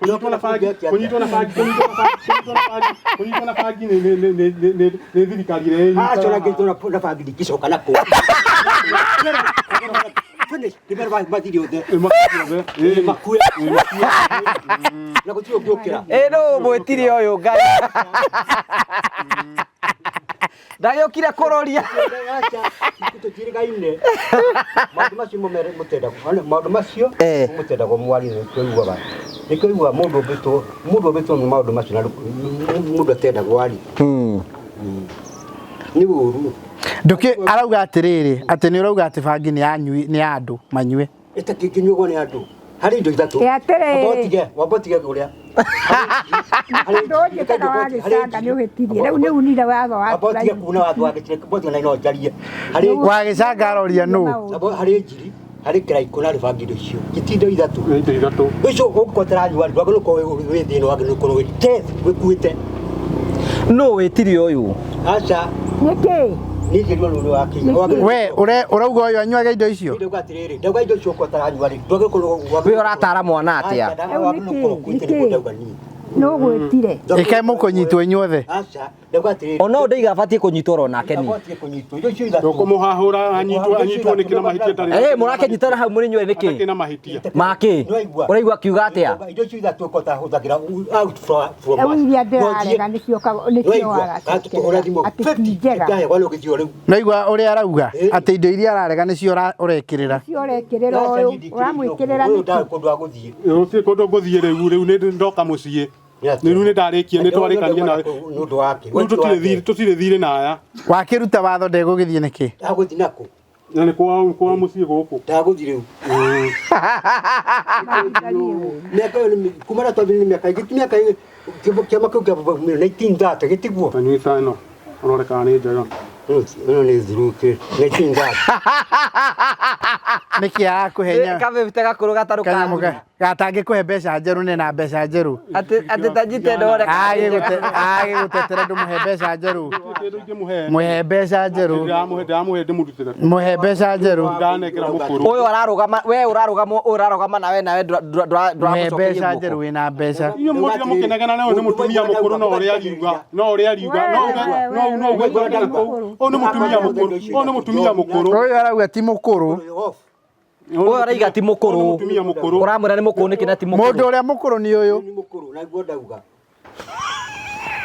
Kũnyitwo na bangi, kũnyitwo na bangi, kũnyitwo na bangi, kũnyitwo na bangi, kũnyitwo na bangi nĩ nĩ nĩ nĩ nĩ nĩ thirikari ĩrĩa Aca ĩnyitaga. na ngĩtwo na bangi ndingĩcoka na kũu. Finish. Ndimera mathiri othe. Ĩ, mathiri othe. Ĩ, Makue. Na gũtirĩ ũngĩũkĩra. Ĩ nũ mwĩtire ũyũ Ngai. Ndagĩũkire kũroria. Aca, tũtiĩrĩgaine. Maũndũ macio mũtendagwo. Maũndũ macio Eh. mũtendagwo mwarie nĩkĩo ugaga. Nĩkĩo ugaga mũndũ ũmbĩtwo, mũndũ ũmbĩtwo nĩ maũndũ macio na mũndũ atendagwo arie. Nĩ ũru. Ndũkĩ arauga atĩrĩrĩ atĩ nĩ ũrauga atĩ bangi nĩ ya nyui nĩ ya andũ manyue. Ĩtakĩnyuagwo nĩ andũ. Harĩ indo ithatũ. Ĩ atĩrĩrĩ. Wamba ũtige, wamba ũtige ũrĩa. Ũndũ ũnjĩtaga wa gĩcanga nĩ ũhĩtirie. Rĩu nĩ unire watho wa Wamba ũtige kuna watho wa gĩcanga, wamba ũtige na no njarie. Harĩ Wa gĩcanga aroria nũ? Wamba harĩ njiri, harĩ kĩraikũ na harĩ bangi indo icio. Gĩti indo ithatũ. Ĩ, indo ithatũ. Icio ũngĩkorwo ũtaranyua ndwagĩrĩirwo gũkorwo wĩ thĩinĩ wagĩrĩirwo gũkorwo wĩ death wĩkuĩte. Nũ wĩtire ũyũ? Aca, Nĩkĩ? niĩ njĩrirwo nĩ ũrĩa wakinya. We ũrauga ũyũ anyuaga indo icio? Ndauga atĩrĩrĩ, ndauga indo icio ũkorwo ũtaranyua rĩ, ndwagĩrĩirwo gũkorwo We ũratara mwana atĩa? Aca, ndwagĩrĩirwo gũkorwo ũkuĩte nĩguo ndauga niĩ. Nũ ũgwĩtire? Ĩkaĩ mũkũnyitwo inyuothe. Aca, ndauga atĩrĩrĩ. Ona ũyũ ndaiga abatiĩ kũnyitwo oro nake ni. Abatiĩ kũnyitwo. Indo icio ithatũ. Ndũkũmũhahũra anyitwo anyitwo nĩkĩ na mahĩtia ndarĩ. Eh, mũrakĩnyitana hau mũrĩ inyuerĩ nĩkĩ? Atakĩrĩ na mahĩtia. Makĩ? Nĩwaigua? Ũraigua akiuga atĩa? Indo icio ithatũ ũkorwo ũtahũthagĩra out from Rĩu us. iria No thiĩ- ndĩrarega nĩcio nĩcio Nĩwaigua? Tũkũhũra thimũ waracokerera atĩ ti 50 njega. ndahegwa nĩ ũgĩthiĩ o rĩu. Naigua ũrĩa arauga Ĩ. atĩ indo iria ararega nĩcio ũrekĩrĩra. Cio ũrekĩrĩra ũyũ ũramwĩkĩrĩra Ũyũ nĩkĩ? ndarĩ kũndũ agũthiĩ. Gũtirĩ kũndũ ngũthiĩ rĩu rĩu nĩ ndoka mũciĩ. Rĩu nĩ ndarĩkia nĩ twarĩkania nawe. Nĩ ũndũ wake. Rĩu tũtirĩ thirĩ na aya. Wakĩruta watho ndegũgĩthiĩ nĩkĩ? Ndagũthiĩ nakũ? Na nĩ kwa mũciĩ gũkũ. Ndagũthiĩ rĩu. Mahinda nĩ ũũ. Mĩaka ĩyo nĩ kuma na twambĩrĩria nĩ mĩaka ĩngĩ ti mĩaka ĩngĩ kĩama kĩu kĩa 1930 gĩtiguo. Tanyuĩta ĩno. Ũrore kana nĩ njega. Ĩno nĩ thirukĩ 1930. Nĩkĩ arakũhe nya? Kabĩbite gakũrũ gatarũ Kanyamũ ka. gatangĩkũhe mbeca njerũ nĩ na mbeca njerũ. Atĩ tanjite ndore. Agĩgũtetera ndũmũhe mbeca njerũ. Kĩndũ ingĩmũhe. Mũhe mbeca njerũ. Ndĩramũhe ndĩramũhe ndĩmũrutĩre. Mũhe mbeca njerũ. Ndanengera mũkũrũ. Ũyũ ararũgama, we ũrarũgama, ũyũ ũrarũgama nawe nawe Mũhe ndũramũcokeria mbeca guoko. njerũ wĩna mbeca. Inyuĩ mũtira mũkĩnegena nawe nĩ mũtumia mũkũrũ no ũrĩa ariuga no ũrĩa ariuga no uge no no uge na kũu ũyũ nĩ mũtumia mũkũrũ ũyũ nĩ mũtumia mũkũrũ Ũyũ arauga ti mũkũrũ. Off. Ũyũ araiga ti mũkũrũ. Ũyũ nĩ mũtumia mũkũrũ. Ũramwĩra nĩ mũkũrũ nĩkĩ na ti Mũndũ mũkũrũ? ũrĩa mũkũrũ nĩ ũyũ. Nĩ mũkũrũ na guo ndauga.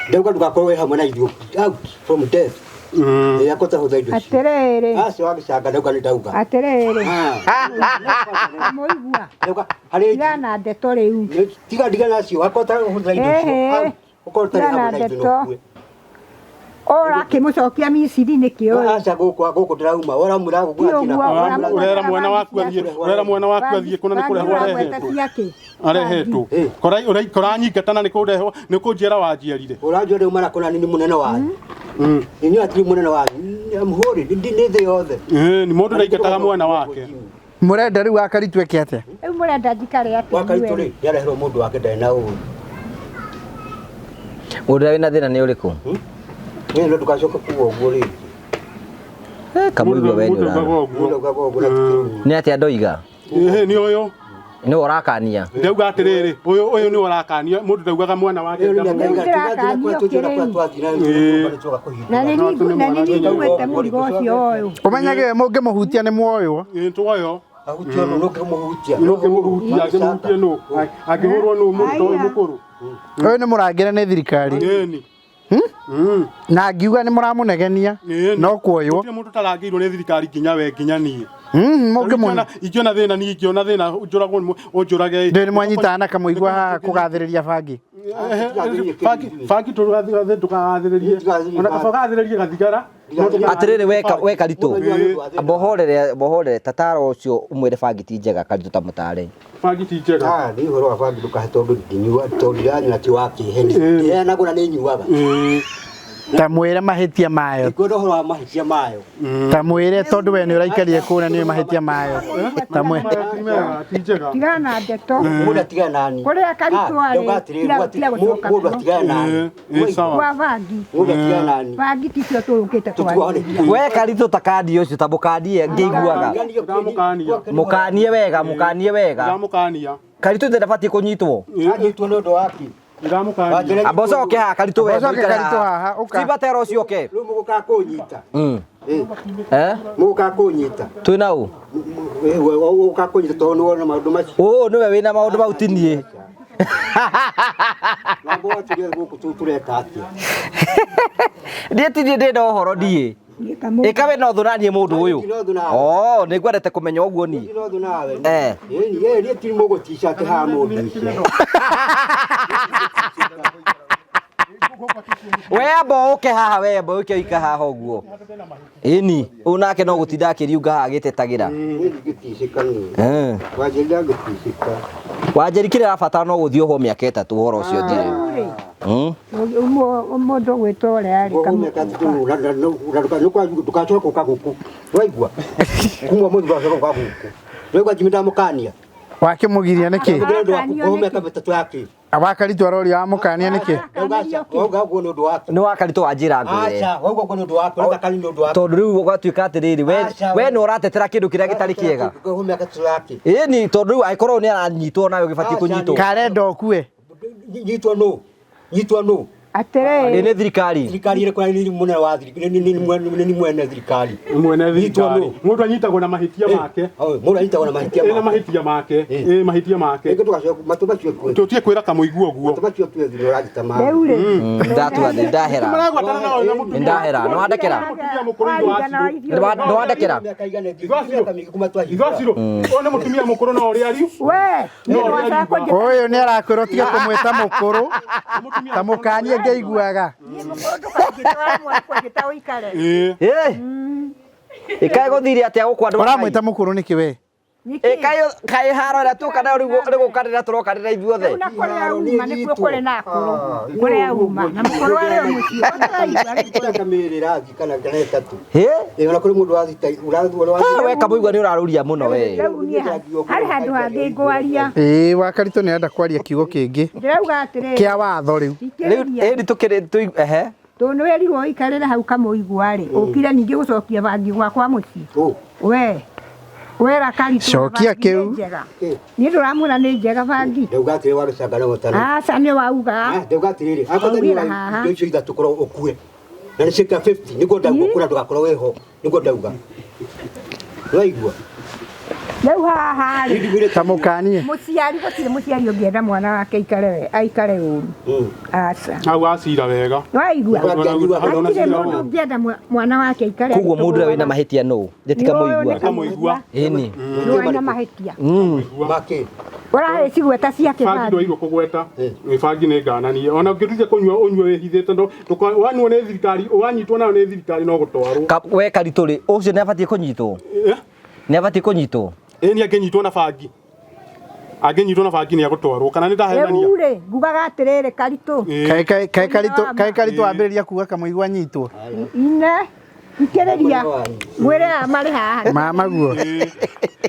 Ndauga ndũgakorwo wĩ hamwe na ithuĩ out from death. Ĩ akota hũtha indo icio. Atĩrĩrĩ, Acio wa gĩcanga ndauga nĩ ndauga. atĩrĩrĩ, Ah. mũigua Ndauga harĩ tiga na ndeto rĩu. tiga ndiga nacio akota hũthĩra indo icio. Ehe. Out. Ũkorwo ũtarĩ Tiga na hamwe na ithuĩ ndeto. no ũkue. Ũrakĩmũcokia Misiri nĩkĩ ũyũ? Aca gũkũ gũkũ ndĩrauma ũramwĩra Ti gũkũ ũguo, ũramwĩra Ũrera mwana waku athiĩ ũrera mwana waku athiĩ kũna nĩ kũrehwo ũragweta arehetwo ciakĩ? arehetwo koranyingatana nĩ kũrehwo nĩ kũnjiara wanjiarire. Ũranjua ndauma na kũna nĩ mũnene wanyu. Inyuĩ hatirĩ mũnene wanyu. Amũhũri nĩ thĩ yothe. Ĩĩ, ni mũndũ ndaingataga mwana wake. Mũrenda rĩu Wakaritũ eke atĩa? Rĩu mũrenda njikare atĩa Wakaritũ inyuĩ? rĩ nĩareherwo mũndũ wake ndarĩ na ũru. Mũndũ ũrĩa wĩna thĩna nĩ ũrĩkũ? Niĩ no ndũgacoke kuga ũguo rĩngĩ. Kamũigua we nĩ Mũndũ ũrara. ndaugaga ũguo. Mũndũ ndaugaga ũguo na ti kĩrumi. Nĩ atĩa ndoiga? Ĩĩ, nĩ ũyũ. Nĩ we ũrakania. Ndauga atĩrĩrĩ, ũyũ ũyũ nĩ ũrakania mũndũ ndaugaga mwana wake. Ĩyo nĩ mĩaka Rĩu ĩigana ndĩrakanio tũthiĩ na kĩrĩu. kũrĩa twathiĩ na kũrĩa tũcoka kũhingũra. Na nĩ niĩ nguĩte mũrigo ũcio ũyũ. Ũmenyage we mũngĩmũhutia nĩ muoywo. Ĩĩ, tuoyo. Ahutio nũ nũngĩmũhutia. Nũngĩmũhutia, angĩmũhutia nũ? Angĩhũrwo nũ mũndũ ta ũyũ mũkũrũ? Ũyũ nĩ mũrangĩre nĩ thirikari. Ĩni. Na ngiuga nĩ mũramũnegenia no kuoywo. Gũtirĩ mũndũ ũtarangĩirwo nĩ thirikari nginya we nginya niĩ. Mũngĩmũ Ingĩona thĩna niĩ ingĩona thĩna njũragwo ũnjũrage. Ndĩ nĩ mwanyitana na kamũigua haha kũgathĩrĩria bangi. Bangi ndũkagathĩrĩrie. Ona kaba ũgathĩrĩrie gathigara. Atiriri we Karitũ, bohorere tatara ũcio ũmwĩre bangi ti njega Karitũ ta mũtare. Bangi ti njega. Ah, ni ũhoro wa bangi ndũkahe tondũ ndinyua tondũ ndiranyua ti wa kĩheni. Ndĩheanagwo na nĩ nyuaga. Ta mwĩre mahĩtia mayo. Ndikwenda ũhoro wa mahĩtia mayo. Ta mwĩre tondũ we nĩ ũraikarire kũu na nĩ ũĩ mahĩtia mayo. Ta mwĩre. Ti njega. Tigana na ndeto. Mũndũ atigane nani. Kũrĩa Karitũ arĩ, tiga gũcoka Mũndũ atigane nani. Kwa bangi. Mũndũ atigane nani. Bangi ticio tũrũkĩte kwarĩrĩria. We Karitũ ta kandi ũcio ta mũkanie ngĩiguaga. Mũkanie wega, mũkanie wega. Ndĩramũkania. Karitũ ndabatiĩ kũnyitwo. Anyitwo nĩ ũndũ waki. Ndĩramũkania. Amba ũcoke haha Karitũ we. Amba ũcoke Karitũ haha, ũka. Simba tera ũcio ũke. Rĩu mũgũkaga kũnyita. Mũgũkaga kũnyita. Twĩ na ũ? Ũgũkaga kũnyita tondũ nĩ wona maũndũ macio. Ũũ nĩwe wĩna maũndũ mau ti niĩ. Wamba watũria gũkũ tũreka atĩa? Niĩ ti niĩ ndĩ na ũhoro ndiĩ. Ĩka we no thũ na niĩ mũndũ ũyũ. Oh, nĩ ngwendete kũmenya ũguo niĩ. Ndĩ no thũ nawe. Ĩni, niĩ ti mũgũtica atĩ haha mũndũ ũcio. We amba ũke haha, we amba ũke ũike haha ũguo. Ĩni, ũyũ nake no gũtinda akĩriunga haha agĩtetagĩra. Niĩ ndingĩticĩka niĩ. Wanjeri ndangĩticĩka. Wanjeri kĩrĩa arabatara no gũthiĩ ohwo mĩaka ĩtatũ ũhoro ũcio ũthire. Mũndũ ũgwĩtwo ũrĩa arĩ Ndũgacoke gũka gũkũ. Nĩwaigua? Kuma ũmũthĩ ndũgacoke gũka gũkũ. Nĩwaigua Jimmy ndamũkania? Wakĩmũgiria nĩkĩ? Kuohwo mĩaka mĩtatũ yake. Wa Karitũ aroria wamũkania nĩkĩ? Wauga ũguo nĩ ũndũ wake. Nĩ wa Karitũ wanjĩra ngwĩre. Aca, wauga ũguo nĩ ũndũ wake. Ũreka Karitũ nĩ ũndũ wake. Tondũ rĩu ũgatuĩka atĩrĩrĩ, we nĩ ũratetera kĩndũ kĩrĩa gĩtarĩ kĩega. Kuohwo mĩaka ĩtatũ yake. Ĩni, tondũ rĩu angĩkorwo nĩ aranyitwo nawe ũgĩbatiĩ kũnyitwo. Karenda ũkue. Nyitwo nũ? Nyitwo nũ? Atĩrĩrĩ. Nĩ thirikari. Thirikari ĩrĩkũ na nĩ mũnene wa thirikari, nĩ mwene thirikari. Mwene thirikari. Mũndũ anyitagwo na mahĩtia make. Mũndũ anyitagwo na mahĩtia make. Na mahĩtia make. Ĩ mahĩtia make. Rĩngĩ tũgacoka matũ macio tue. Tũtige kwĩra kamũigua ũguo. Matũ macio tue thiri ũragita ma. Rĩu rĩ. Ndatua thĩ ndahera. Maragwatana na ũyũ mũtumia. Ndahera. Nĩ wandekera. Nĩ wandekera. Ithacirũ. Ũyũ nĩ mũtumia mũkũrũ na ũrĩa ari. We. Ũyũ nĩ arakwĩrwo tiga kũmwĩta mũkũrũ. Ta mũkanie ngĩiguaga. Ĩkaĩ gũthire atĩa gũkũ andũ. Ũramwĩta mũkũrũ nĩkĩ we? Ĩkaĩ kaĩ haro ĩrĩa tũka nayo rĩu gũkanĩra tũrokanĩra ithuothe. Na kũrĩa uma nĩkuo kũrĩ na akũrũ. Kũrĩa uma na mũkũrũ arĩ o mũciĩ. Mĩaka mĩĩrĩ ĩrathiĩ kana ĩtatũ. Ona kũrĩ mũndũ ũrathiĩ ũrathiĩ. We Kamũigua nĩ ũrarũria mũno we. Rĩu niĩ harĩ handũ hangĩ ngwaria. Ĩĩ wa Karitũ nĩ arenda kwaria kiugo kĩngĩ. Ndĩrauga atĩrĩrĩ. Kĩa watho rĩu. Rĩu ĩni tũkĩrĩ tũ ehe. Tondũ nĩ werirwo ũikarĩre hau Kamũigua rĩ, ũkire ningĩ gũcokia bangi gwakwa mũciĩ. We. Wera Karitũ. Cokia kĩu. Niĩ ndũramwĩra nĩ njega bangi. Ndauga atĩrĩ wa gĩcanga na gũtara. Aca nĩ wauga. Ndauga atĩrĩrĩ, akorwo nĩ indo icio ithatũ korwo ũkue. Na nĩ ciĩka 50 nĩguo ndauga kũrĩa ndũgakorwo wĩho nĩguo ndauga. Nĩwaigua? Rĩu haha rĩ. Ta mũkanie. Mũciari gũtirĩ mũciari ũngĩenda mwana wake aikare aikare ũru. Aca. Hau acira wega. Nĩwaigua? Hatirĩ mũndũ ũngĩenda mwana wake aikare. Koguo mũndũ ũrĩa wĩna mahĩtia nũ? Njĩti Kamũigua. Kamũigua. Ĩni. Nĩ wĩna mahĩtia. Makĩ. Ũragĩcigweta ciake bangi ndwairwo kũgweta. Bangi nĩ ngananie. Ona ũngĩtuĩka kũnyua ũnyue wĩhithĩte wanyuo nĩ thirikari, wanyitwo nayo nĩ thirikari no gũtwarwo. We Karitũ rĩ, ũcio nĩ abatiĩ kũnyitwo? Nĩ abatiĩ kũnyitwo? Ĩni angĩnyitwo na bangi. Angĩnyitwo na bangi nĩ agũtwarwo kana nĩ ndahenania. Rĩu rĩ, ngugaga atĩrĩrĩ Karitũ. Kaĩ Karitũ wambĩrĩria kuga Kamũigua anyitwo. Ine. Ikĩrĩria. Mwĩre aya marĩ haha. Mama guo.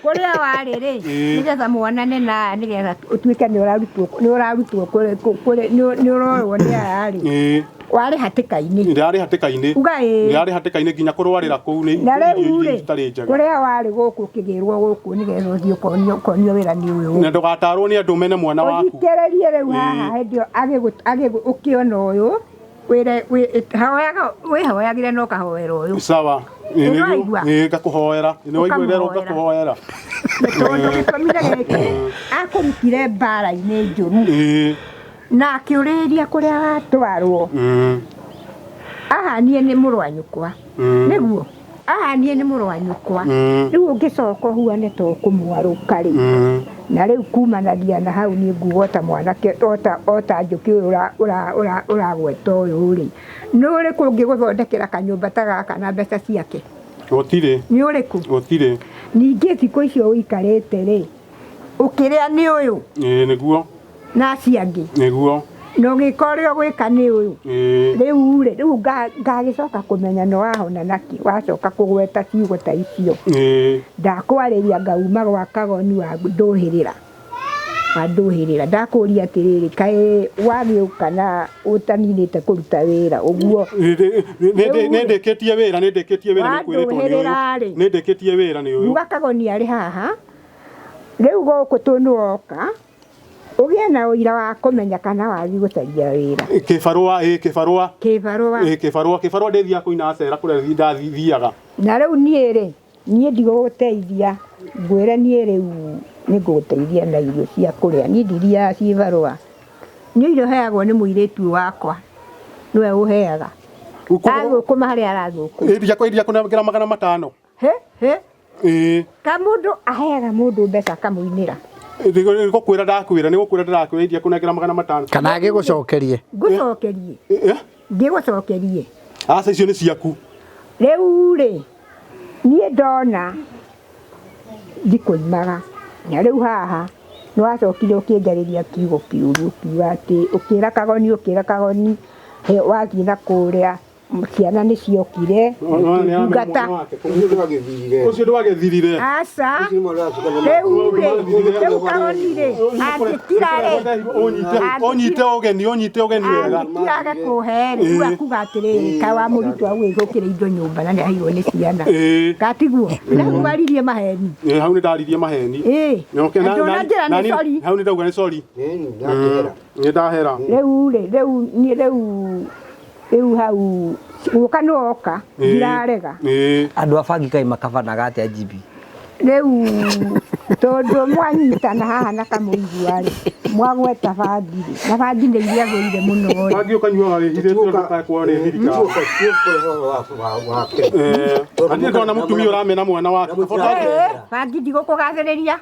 Kũrĩa warĩ rĩ, nĩgetha muonane na nĩgetha ũtuĩke nĩ ũrarutwo nĩ ũrarutwo kũrĩ nĩ ũrorwo nĩ aya rĩ. Warĩ hatĩka-inĩ. Ndarĩ hatĩka-inĩ. Uga ĩĩ. Ndarĩ hatĩka-inĩ nginya kũrwarĩra kũu nĩ Na rĩu rĩ, itarĩ njega. kũrĩa warĩ gũkũ ũkĩgĩrwo gũkũ nĩgetha ũthiĩ ũkonio wĩra nĩ ũyũ. Na ndũgatarwo nĩ andũ mene mwana waku. Ũthikĩrĩrie rĩu haha hĩndĩ ĩyo ũkĩona ũyũ wĩre wĩhoyagĩre na ũkahoera ũyũ. Sawa. Ĩĩ ngakũhoera. Nĩ waigua rero ngakũhoera. Tondũ gĩtũmi nĩ gĩkĩ, akũrutire mbara-inĩ njũru. Na akĩũrĩrĩria kũrĩa watwarwo. Ahanie nĩ mũrũ wa nyũkwa. Nĩguo ahanie nĩ mũrũ wa nyũkwa. Rĩu ũngĩcoka ũhuane ta ũkũmwarũka rĩ, na rĩu kumanagia na hau niĩ nguga ota mwanake ota njũkĩ ũyũ ũragweta ũyũ rĩ, nĩ ũrĩkũ ũngĩgũthondekera kanyũmba ta gaka na mbeca ciake? Gũtirĩ. Nĩ ũrĩkũ? Gũtirĩ. Ningĩ thikũ icio ũikarĩte rĩ, ũkĩrĩa nĩ ũyũ. Ĩĩ nĩguo. Na acio angĩ. Nĩguo. Na ũgĩka ũrĩa ũgwĩka nĩ ũyũ. Rĩu rĩ, rĩu ngagĩcoka kũmenya nĩ wahona nakĩ, wacoka kũgweta ciugo ta icio. Ndakwarĩria ngauma gwa Kagoni wa ndũhĩrĩra. Wa ndũhĩrĩra. Ndakũria atĩrĩrĩ, kaĩ wagĩũka na ũtaninĩte kũruta wĩra ũguo. Nĩ ndĩkĩtie wĩra, nĩ ndĩkĩtie wĩra nĩ kwĩrĩtwo nĩ ũyũ. Nĩ ndĩkĩtie wĩra nĩ ũyũ. Nguga Kagoni arĩ haha. Rĩu gũkũ tũnĩwoka. Ũgĩe na ũira wa kũmenya kana wathiĩ gũcaria wĩra. Kĩbarũa, ĩ kĩbarũa. Kĩbarũa. Ĩ kĩbarũa, kĩbarũa ndĩthiaga kũina cera kũrĩa ndathiaga. Na rĩu niĩ rĩ, niĩ ndigũgũteithia, ngwĩre niĩ rĩu nĩngũgũteithia na irio cia kũrĩa. Niĩ ndithiaga cibarũa. Niĩ irio heagwo nĩ mũirĩtu wakwa. Nĩwe ũheaga. Athũkũma harĩa arathũkũma. Ĩ ndiakũnengera 500. He he. Ĩ. Ka mũndũ aheaga mũndũ mbeca akamũinĩra. Nĩgũkwĩra ndakwĩra, nĩgũkwĩra ndĩrakwĩra ndiakũnengera 500. Kana agĩgũcokerie. Ngũcokerie. Ngĩgũcokerie. Aca icio nĩ ciaku. Rĩu rĩ, niĩ ndona ndikũimaga. Na rĩu haha nĩwacokire ũkĩnjarĩria kiugo kĩũru, ũkiuga atĩ ũkĩra Kagoni, wathiĩ na kũrĩa ciana nĩ ciokire ndungata. Ũcio ndwagĩthirire. Aca. Rĩu rĩ, rĩu Kagoni rĩ, angĩtira rĩ, ũnyite ũgeni, ũnyite ũgeni wega. Angĩtira age kũhe rĩ, rĩu akuga atĩrĩrĩ, kaĩ wa mũrutwo agwĩthũkĩra indo nyũmba na nĩaheirwo nĩ ciana. Gatiguo. Na hau waririe maheni. Hau nĩndaririe maheni. Na ndũnanjĩra nĩ sorry. Hau nĩndauga nĩ sorry. Nĩ ndahera. Rĩu rĩ, rĩu niĩ rĩu rĩu hau gũka nĩ woka, ndirarega. Andũ a bangi kaĩ makabanaga atĩa Jimmy? Rĩu tondũ mwanyitana haha na kamũigua rĩ, mwagweta bangi rĩ, na bangi nĩ iria thũire mũno rĩ. Bangi ũkanyuaga wĩhithĩte ndũkae kuonwo nĩ thirikari. Ndirĩ ndona mũtumia ũramena mwana wake. Bangi ndigũkũgathĩrĩria.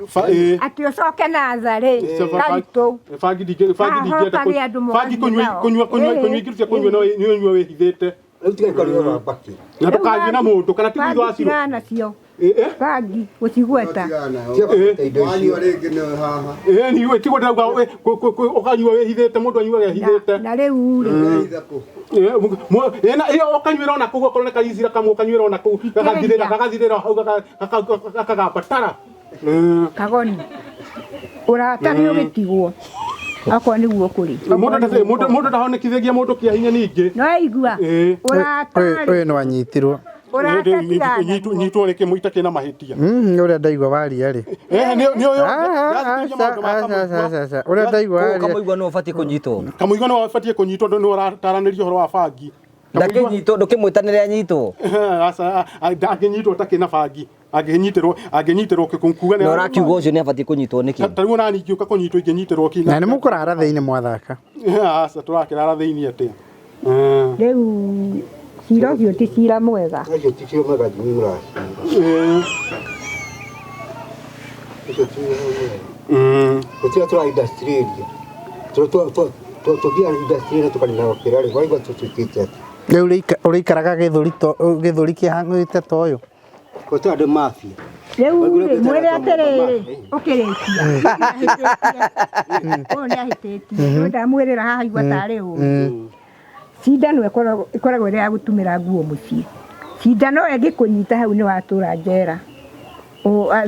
Atĩ ũcoke na tha rĩ, karitũ. Bangi ndingĩenda bangi kũnyua ingĩruta kũnyua no ũnyue wĩhithĩte. Na ndũkanyue na mũndũ kana ti thutha wa ciro. Tigana nacio. Bangi gũcigweta. Wanyua rĩngĩ nĩ haha. Ĩni tiguo ndĩrauga ũkanyua wĩhithĩte, mũndũ anyuaga ehithĩte. Na rĩu rĩ. Ĩyo ũkanyuĩra ona kũu okorwo nĩ karicira kamwe ũkanyuĩra ona kũu gagathirĩra hau gakagabatara. Kagoni. Ũrata nĩ ũgĩtigwo. Okorwo nĩguo kũrĩ. Mũndũ ndahonekithagia mũndũ kĩa hinya ningĩ. No aigua. Ũrata rĩ. Ũyũ nĩ wanyitirwo. Nyitwo rĩkĩ mũita kĩna mahĩtia. Ũrĩa ndaigua waria rĩ. Nĩ ũyũ. Ũrĩa ndaigua waria. Kamũigua nĩ ũbatiĩ kũnyitwo. Kamũigua nĩ ũbatiĩ kũnyitwo ndũ nĩ ũrataranĩria ũhoro wa bangi. Ndakĩnyitwo, ndũkĩmwĩtanĩre anyitwo. Aca, angĩnyitwo ta kĩna bangi. Angĩnyitĩrwo kuga nĩ. Na ũrakiuga ũcio nĩ abatiĩ kũnyitwo nĩkĩ? Ta rĩu ona niĩ ingĩũka kũnyitwo ingĩnyitĩrwo kĩ. Na nĩ mũkũrara thĩinĩ mwathaka. Aca, tũrakĩrara thĩinĩ atĩa. Rĩu cira ũcio ti cira mwega. Ũcio ti cira mwega Jimmy mũracira. Ũcio ti cira mwega. Gũtirĩ tũra industry area. Tũthiaga industry area tũkarĩma kĩrĩa rĩ, waigua tũtuĩkĩte atĩa. Rĩu ũrĩikaraga gĩthũri kĩhang'ĩte ta ũyũ. Gũtirĩ andũ mafia. Rĩu rĩ, mwĩre atĩrĩrĩ, ũkĩrĩkia. Ũyũ nĩ ahĩtĩtie. Ndamwĩrĩra haha igua tarĩ ũru. Cindano ĩkoragwo ĩrĩ ya gũtumĩra nguo mũciĩ. Cindano ĩngĩkũnyita hau nĩ watũra njera.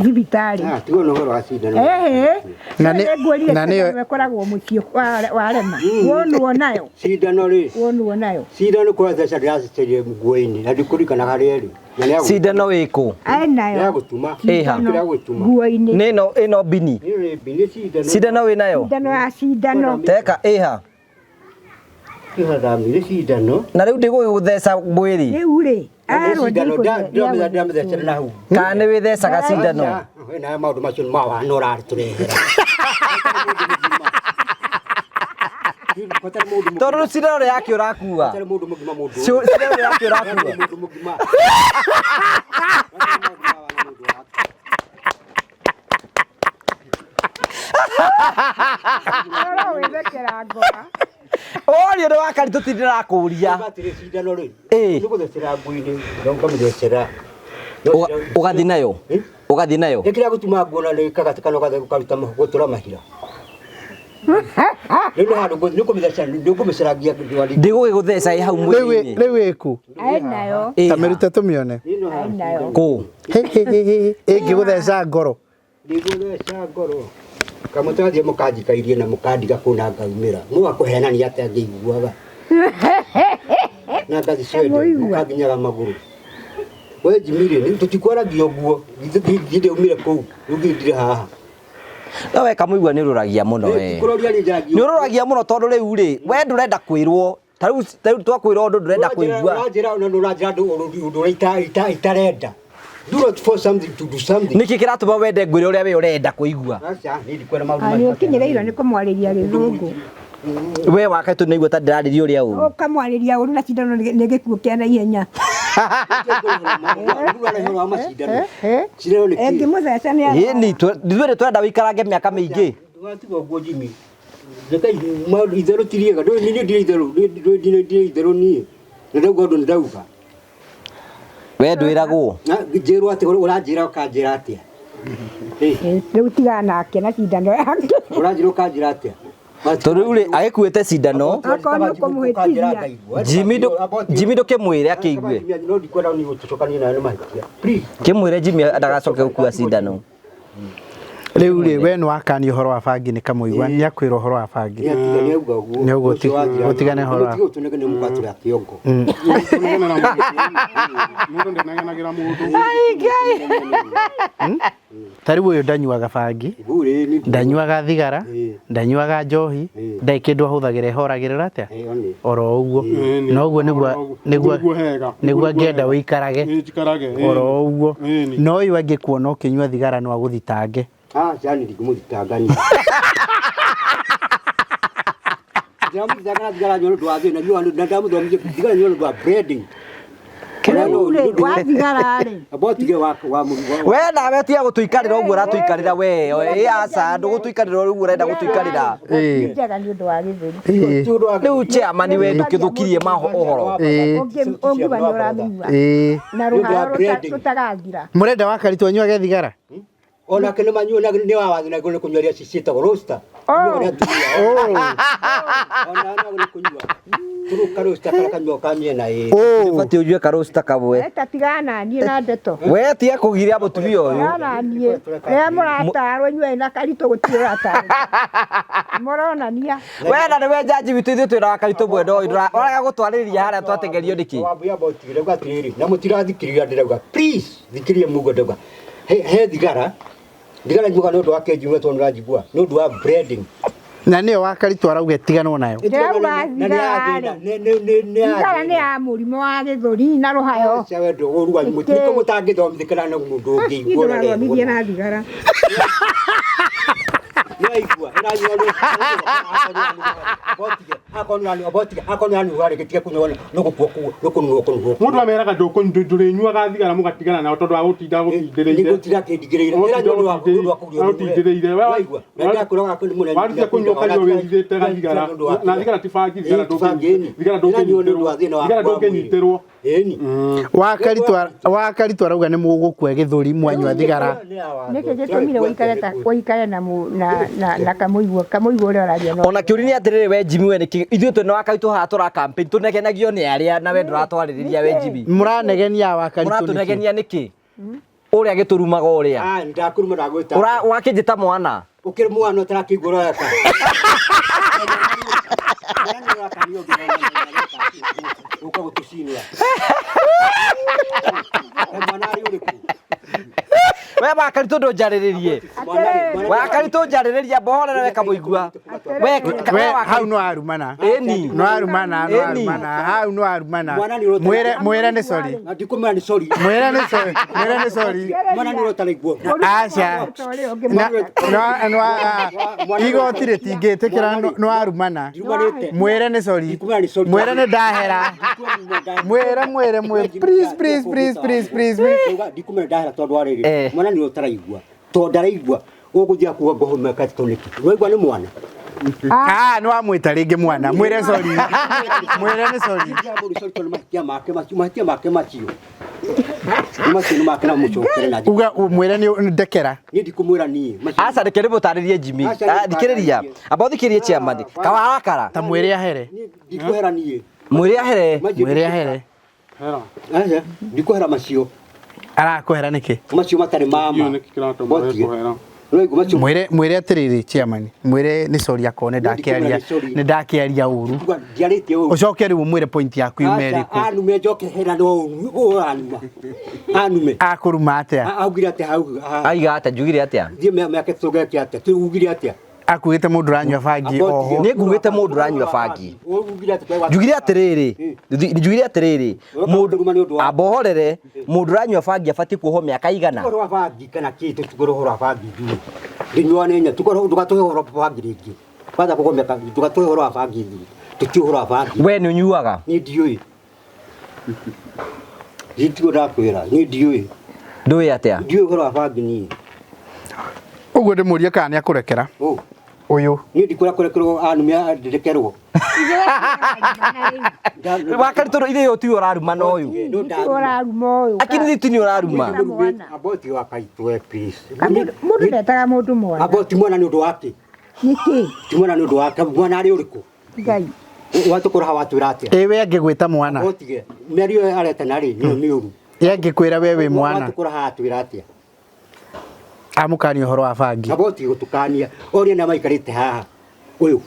Thibitarĩ. Tigwo na ũhoro wa cindano. Na nĩ ĩkoragwo mũciĩ warema. Wonwo nayo. Cindano rĩ. Wonwo nayo. Cindano kwanza ndĩracicaria nguo-inĩ na ndikũririkanaga harĩa ĩrĩ. Cindano ĩkũ? Enayo. Ya gũtuma. Ĩha. Nguo-inĩ. Nĩ ĩno bini. Cindano wĩ nayo? Cindano ya cindano. Teka ĩha. Na rĩu ndĩgũgũtheca mwĩrĩ. Rĩu rĩ, arwo Kana nĩ wĩthecaga cindano? Na maũndũ macio ma wana ũratũrehera. Tondu cindano yake urakua. Cindano yake urakua. Orio nĩ wakari tũtindĩrakũria. Ũgathiĩ nayo. Ũgathiĩ nayo. Nĩkĩrĩa gũtuma nguona nĩ kagati kana ũgathiĩ ũkaruta gũtũra mahira. Rĩu handũ nĩkũmĩceragia ndĩgũgĩgũtheca ĩ hau mwĩrĩ-inĩ. Rĩu ĩkũ? Nayo. Ta mĩrute tũmĩone. Kũ? Ĩngĩgũtheca ngoro. Ndĩgũtheca ngoro. Kamũtathiĩ mũkanjikairie na mũkandiga kũu na ngaumĩra. Mũgakũhenania atĩa ngĩiguaga. Na ngathi ciende mũkanginyaga magũrũ. We Jimmy rĩ, tũtikwaragia ũguo. Githĩ ndĩaumire kũu, rĩu ndirĩ haha. No we Kamũigua nĩ ũroragia mũno we. Nĩ ũroragia mũno tondũ rĩu rĩ, we ndũrenda kwĩrwo. Ta rĩu twakwĩra ũndũ ndũrenda kũigua. Ũranjĩra ũranjĩra ũndũ ũrĩa itarenda. Do not force something to do something. Nĩkĩ kĩratũma wende ngwĩre ũrĩa we ũrenda kũigua? Aca, niĩ ndikwenda maũndũ maingĩ. Nĩ ũkinyĩrĩirwo nĩ kũmwarĩria gĩthũngũ. We wakaitũ nĩ igua ta ndĩrarĩria ũrĩa ũru. Ũkamwarĩria ũru na cindano nĩ gĩkuũ kĩa naihenya. Ĩngĩmũtheca nĩ Ĩni, ithuĩ tũrenda wĩikarange mĩaka mĩingĩ. Tiga ũguo Jimmy. Reke itherũ ti rĩega. Niĩ ndirĩ itherũ, ndirĩ itherũ niĩ. Na ndauga ũndũ nĩ ndauga. We ndwĩragwo. Njĩrwo atĩ ũranjĩra ũkanjĩra atĩa? Rĩu tigana nake na cindano yake. Ũranjĩra ũkanjĩra atĩa? Tondũ rĩu rĩ agĩkuĩte cindano. Akorwo nĩ ũkũmũhĩtithia. Jimmy ndũkĩmwĩre akĩigue. No ndikwenda niĩ gũcokania nawe nĩ mahĩtia. Kĩmwĩre Jimmy ndagacoke gũkua cindano. Rĩu rĩ we nĩ wakania ũhoro wa bangi nĩ Kamũigua nĩ akwĩra ũhoro wa bangi. Nĩ ũguo ũtigane ũhoro wa ũtũnegene mũgatũra kĩongo. Mũndũ ndenegenagĩra mũndũ. Ta rĩu ũyũ ndanyuaga bangi, ndanyuaga thigara, ndanyuaga njohi, ndarĩ kĩndũ ahũthagĩra ehoragĩrĩra atĩa? Oro ũguo. Na ũguo nĩguo angĩenda ũikarage. Oro ũguo. Na ũyũ angĩkuona ũkĩnyua thigara no agũthitange. Aca niĩ ndingĩmũthitanga niĩ. Ndĩramũthitanga na thigara nyua nĩ ũndũ wa thĩna, na ndamũthomithia thigara nyua nĩ ũndũ wa breading. Rĩu rĩ, wa thigara rĩ. We nawe tiga gũtũikarĩra ũguo ũratũikarĩra we. Ĩ aca ndũgũtũikarĩra ũguo ũrenda gũtũikarĩra. Nĩ njega nĩ ũndũ wa gĩthũri. Rĩu chairman we ndũkĩthũkirie ũhoro. Ũngiuga nĩ ũramĩnyua. Na rũharo rũtagathira. Mũrenda wa Karitũ anyuage thigara? Onake nĩ manyua nĩ wa wathi na nĩ kũnyua iria ciĩtagwo roaster. Nyuaga nĩ atumia. Ona nĩ kũnyua. Tũrũ roaster karĩa kanyuagwo ka mĩena ĩrĩ. Ũbatiĩ ũnyue ka roaster kamwe. Ta tigana na niĩ na ndeto. We tiga kũgiria mũtumia ũyũ. Tigana na niĩ. Rĩrĩa mũratarwo inyuĩ na Karitũ gũtirĩ ũratarwo. Mũronania. We na nĩwe njanji witũ ithuĩ twĩna wa Karitũ mwena ũyũ ũrarega gũtwarĩrĩria harĩa twatengerio nĩkĩ? Wambui amba ũtigire ndauga atĩrĩrĩ na mũtirathikĩrĩria ndĩrauga please thikĩrĩria mũguo ndauga he thigara. Thigara nyuaga nĩ ũndũ wa kĩnjigua tondũ nĩũranjigua nĩ ũndũ wa breading. Na nĩyo wa Karitũ arauga ĩtiganwo nayo. Ndĩrauga thigara rĩ. Thigara nĩ ya mũrimũ wa gĩthũri na rũhayo. Aca we ndũgũrua nĩkĩo mũtangĩthomithĩkana na mũndũ ũngĩigua ũrĩa Ndũrathomithie na thigara. Nĩwaigua ĩranyua Mũndũ ameraga ndũrĩnyuaga thigara mũgatigana nao tondũ wa gũtinda gũtindĩrĩire. Gũtindĩrĩire. Warĩkia kũnyua ũkanyua wĩhithĩte gathigara. Na thigara ti bangi, thigara ndũngĩnyitĩrwo. Wa Karitũ arauga nĩ mũgũkua gĩthũri mwanyua thigara. Nĩkĩ gĩtũmire ũikare na Kamũigua Kamũigua ũrĩa ũraria no. Ona kĩũria nĩ atĩrĩrĩ we Jimmy we nĩkĩ ithuĩ twĩna wa Karitũ haha tũra campaign tũnegenagio nĩ arĩa na we ndũratwarĩrĩria we Jimmy. Mũranegenia wa Karitũ nĩkĩ? Mũratũnegenia nĩkĩ? Ũrĩa gĩtũrumaga ũrĩa. Ndakũruma ndagwĩta. Wakĩnjĩta mwana. Ũkĩrĩ mwana ũtarakĩigua ũreka. Ũka gũtũcinĩra. Mwana arĩ ũrĩkũ? We Wakaritũ ndũnjarĩrĩrie. Wakaritũ njarĩrĩria mbohorere we Kamũigua. We We hau no arumana. Ĩni. No arumana, no Ĩni. arumana. Hau no arumana. Mwana nĩ ũrota- Mwĩre mwĩre nĩ sorry. Na ndikumwĩra nĩ sorry. Mwĩre nĩ sorry. Mwĩre nĩ sorry. Mwana nĩ ũrotaraigua. Aca. Na no no igoti rĩtingĩtĩkĩra no arumana. Ndirumanĩte. Mwĩre nĩ sorry. Ndikumwĩra nĩ sorry. Mwĩre nĩ ndahera. Mwĩre mwĩre mwĩre please please please please please. Ndauga ndikumwĩra ndahera tondũ wa rĩrĩ. Eh. Mwana nĩ ũtaraigua. Tondũ ndaraigua. Ũgũthiĩ kuga ngohwo mĩaka ĩtatũ nĩkĩ? Ũraigua nĩ mwana. Ah, nĩ wamwĩta rĩngĩ mwana. Mwĩre sorry. Mwĩre nĩ sorry. Ndiamũrĩ sorry tondũ mahĩtia make macio mahĩtia make macio. Nĩ macio nĩ make na mũcokere na Uga mwĩre nĩ ndekera. niĩ ndikumwĩra niĩ. Macio- Aca reke ndĩmũtarĩrie Jimmy. Aca nĩ Ah, Thikĩrĩria. Amba ũthikĩrĩrie chairman. Kawarakara. Ta mwĩre ahere. Niĩ ndikuhera niĩ. Mwĩre ahere. Macio Mwĩre ahere. Hera. Aca, ndikuhera macio. Arakwehera nĩkĩ? Macio matarĩ mama. Ndiũĩ nĩkĩ kĩratũma Botige. wekũhera. Ũraigua macio Mwĩre mwĩre atĩrĩrĩ chairman. Mwĩre nĩ sorry akorwo nĩ ndakĩaria Nĩ sorry. nĩ ndakĩaria ũru. Kuga ndiarĩtie ũru. Ũcoke rĩu ũmwĩre point yaku yuma Aca, ĩrĩkũ. anume njoke hera no ũranuma. Anume. Akũruma atĩa? Augire atĩa hau? Aiga atĩa njugire atĩa? Thiĩ mĩaka ĩtatũ ngeke atĩa? Tũ ugire atĩa? Akuĩte mũndũ ũranyua bangi oho. Nĩ ngugĩte mũndũ ũranyua bangi. Ugire atĩa? Njugire atĩrĩrĩ, njugire atĩrĩrĩ, Ũroka kũruma nĩ ũndũ wa- amba ũhorere, mũndũ ũranyua bangi abatiĩ kuohwo mĩaka igana. Ũhoro wa bangi kana kĩ tũtigũre ũhoro wa bangi ithuĩ. Ndĩnyua nĩ nya tũkorwo ndũgatũhe ũhoro wa bangi rĩngĩ. Kwanza kũgwo mĩaka ndũgatũhe ũhoro wa bangi ithuĩ. Tũtiũĩ ũhoro wa bangi. We nĩ ũnyuaga? Niĩ ndiũĩ. Niĩ tiguo ndakwĩra, niĩ ndiũĩ. Ndũĩ atĩa? Ndiũĩ ũhoro wa bangi niĩ. Ũguo ndĩmũrie kana nĩ akũrekera. Ũ. Ũyũ. Niĩ ndikwĩra kũrekerwo anume ndekerwo. Wakaritũ ithe ũyũ tiwe ũraruma na ũyũ. Ũraruma ũyũ. Akini ithe ti nĩ ũraruma. Mwana. Aboti wa kaitwe please. Mũndũ ndetaga mũndũ mwana. Aboti mwana nĩ ũndũ wake. Nĩkĩ? Ti mwana nĩ ũndũ wake, mwana arĩ ũrĩkũ? Ngai. Watũkũra haha watwĩra atĩa? Ĩ we angĩgwĩta mwana. Abotige. Mĩario ĩyo aretana rĩ, nĩyo mĩũru. Ye angĩkwĩra we wĩ mwana. Watũkũra haha atwĩra atĩa? Amũkania ũhoro wa bangi. Aboti gũtũkania. Oria nĩa maikarĩte haha. Ũyũ.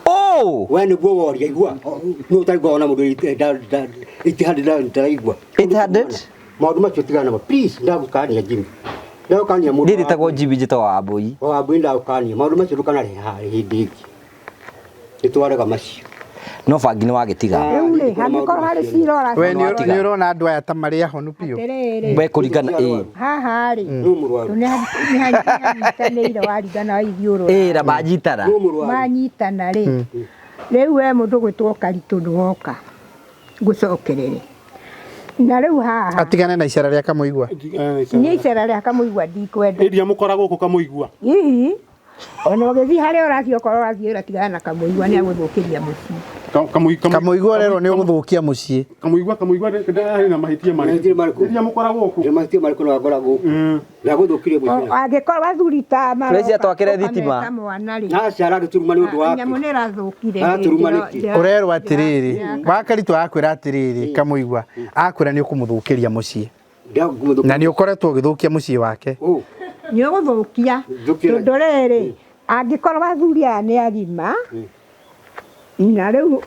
Oh! We nĩguo woria igua. Nĩ ũtarigua ona mũndũ 800 ndaraigua. 800? Maũndũ macio tigana namo. Please ndagũkania Jimmy. Ndagũkania mũndũ. Niĩ ndĩtagwo Jimmy njĩtagwo Wambũi. Wambũi ndagũkania. Maũndũ macio ndũkanarehe haha hĩndĩ ĩngĩ. Nĩtwarega macio. No bangi nĩ wagĩtiga. Rĩu rĩ, hangĩkorwo harĩ cira ũraci. We nĩ ũrona andũ aya ta marĩ ahonu biũ. Atĩrĩrĩ. We kũringana ĩ. Haha rĩ. Nũ mũrwaru. Nĩ hanyitanĩire waringana wa ithiũrũra. Ĩ na manjitana. Nũ mũrwaru. Manyitana rĩ. Rĩu we mũndũ gwĩtwo Karitũ nĩwoka. Ngũcokerere. Na rĩu haha. Atigane na icera rĩa Kamũigua. Niĩ icera rĩa Kamũigua ndikwenda. Ĩndia mũkora gũkũ Kamũigua. Hihi. Ona ũgĩthiĩ harĩa ũrathiĩ okorwo ũrathiĩ ũratigana na Kamũigua nĩ agũthũkĩria mũciĩ. Kamũigua ũrerwo nĩ ũgũthũkia mũciĩ. Kamũigua Kamũigua ndarĩ na mahĩtia Mahĩtia marĩkũ? Ĩndia mũkora gũkũ. Nĩ mahĩtia marĩkũ na wakora gũkũ? Ndagũthũkirie mũciĩ. Angĩkorwo athuri ta maroka. Tũrecia twakĩre thitima. ũkameta mwana rĩ. Aca aragĩtũruma nĩ ũndũ wake. Nyamũ nĩ ĩrathũkire. Aratũruma nĩkĩ? Ũrerwo atĩrĩrĩ, Wakaritũ akwĩra atĩrĩrĩ, Kamũigua akwĩra nĩ ũkũmũthũkĩria mũciĩ. Ndagũmũthũkia. Na nĩ ũkoretwo ũgĩthũkia mũciĩ wake. Ũ. Nĩ ũgũthũkia. Thũkia. Tondũ rĩrĩ, angĩkorwo athuri aya nĩ agima, na rĩu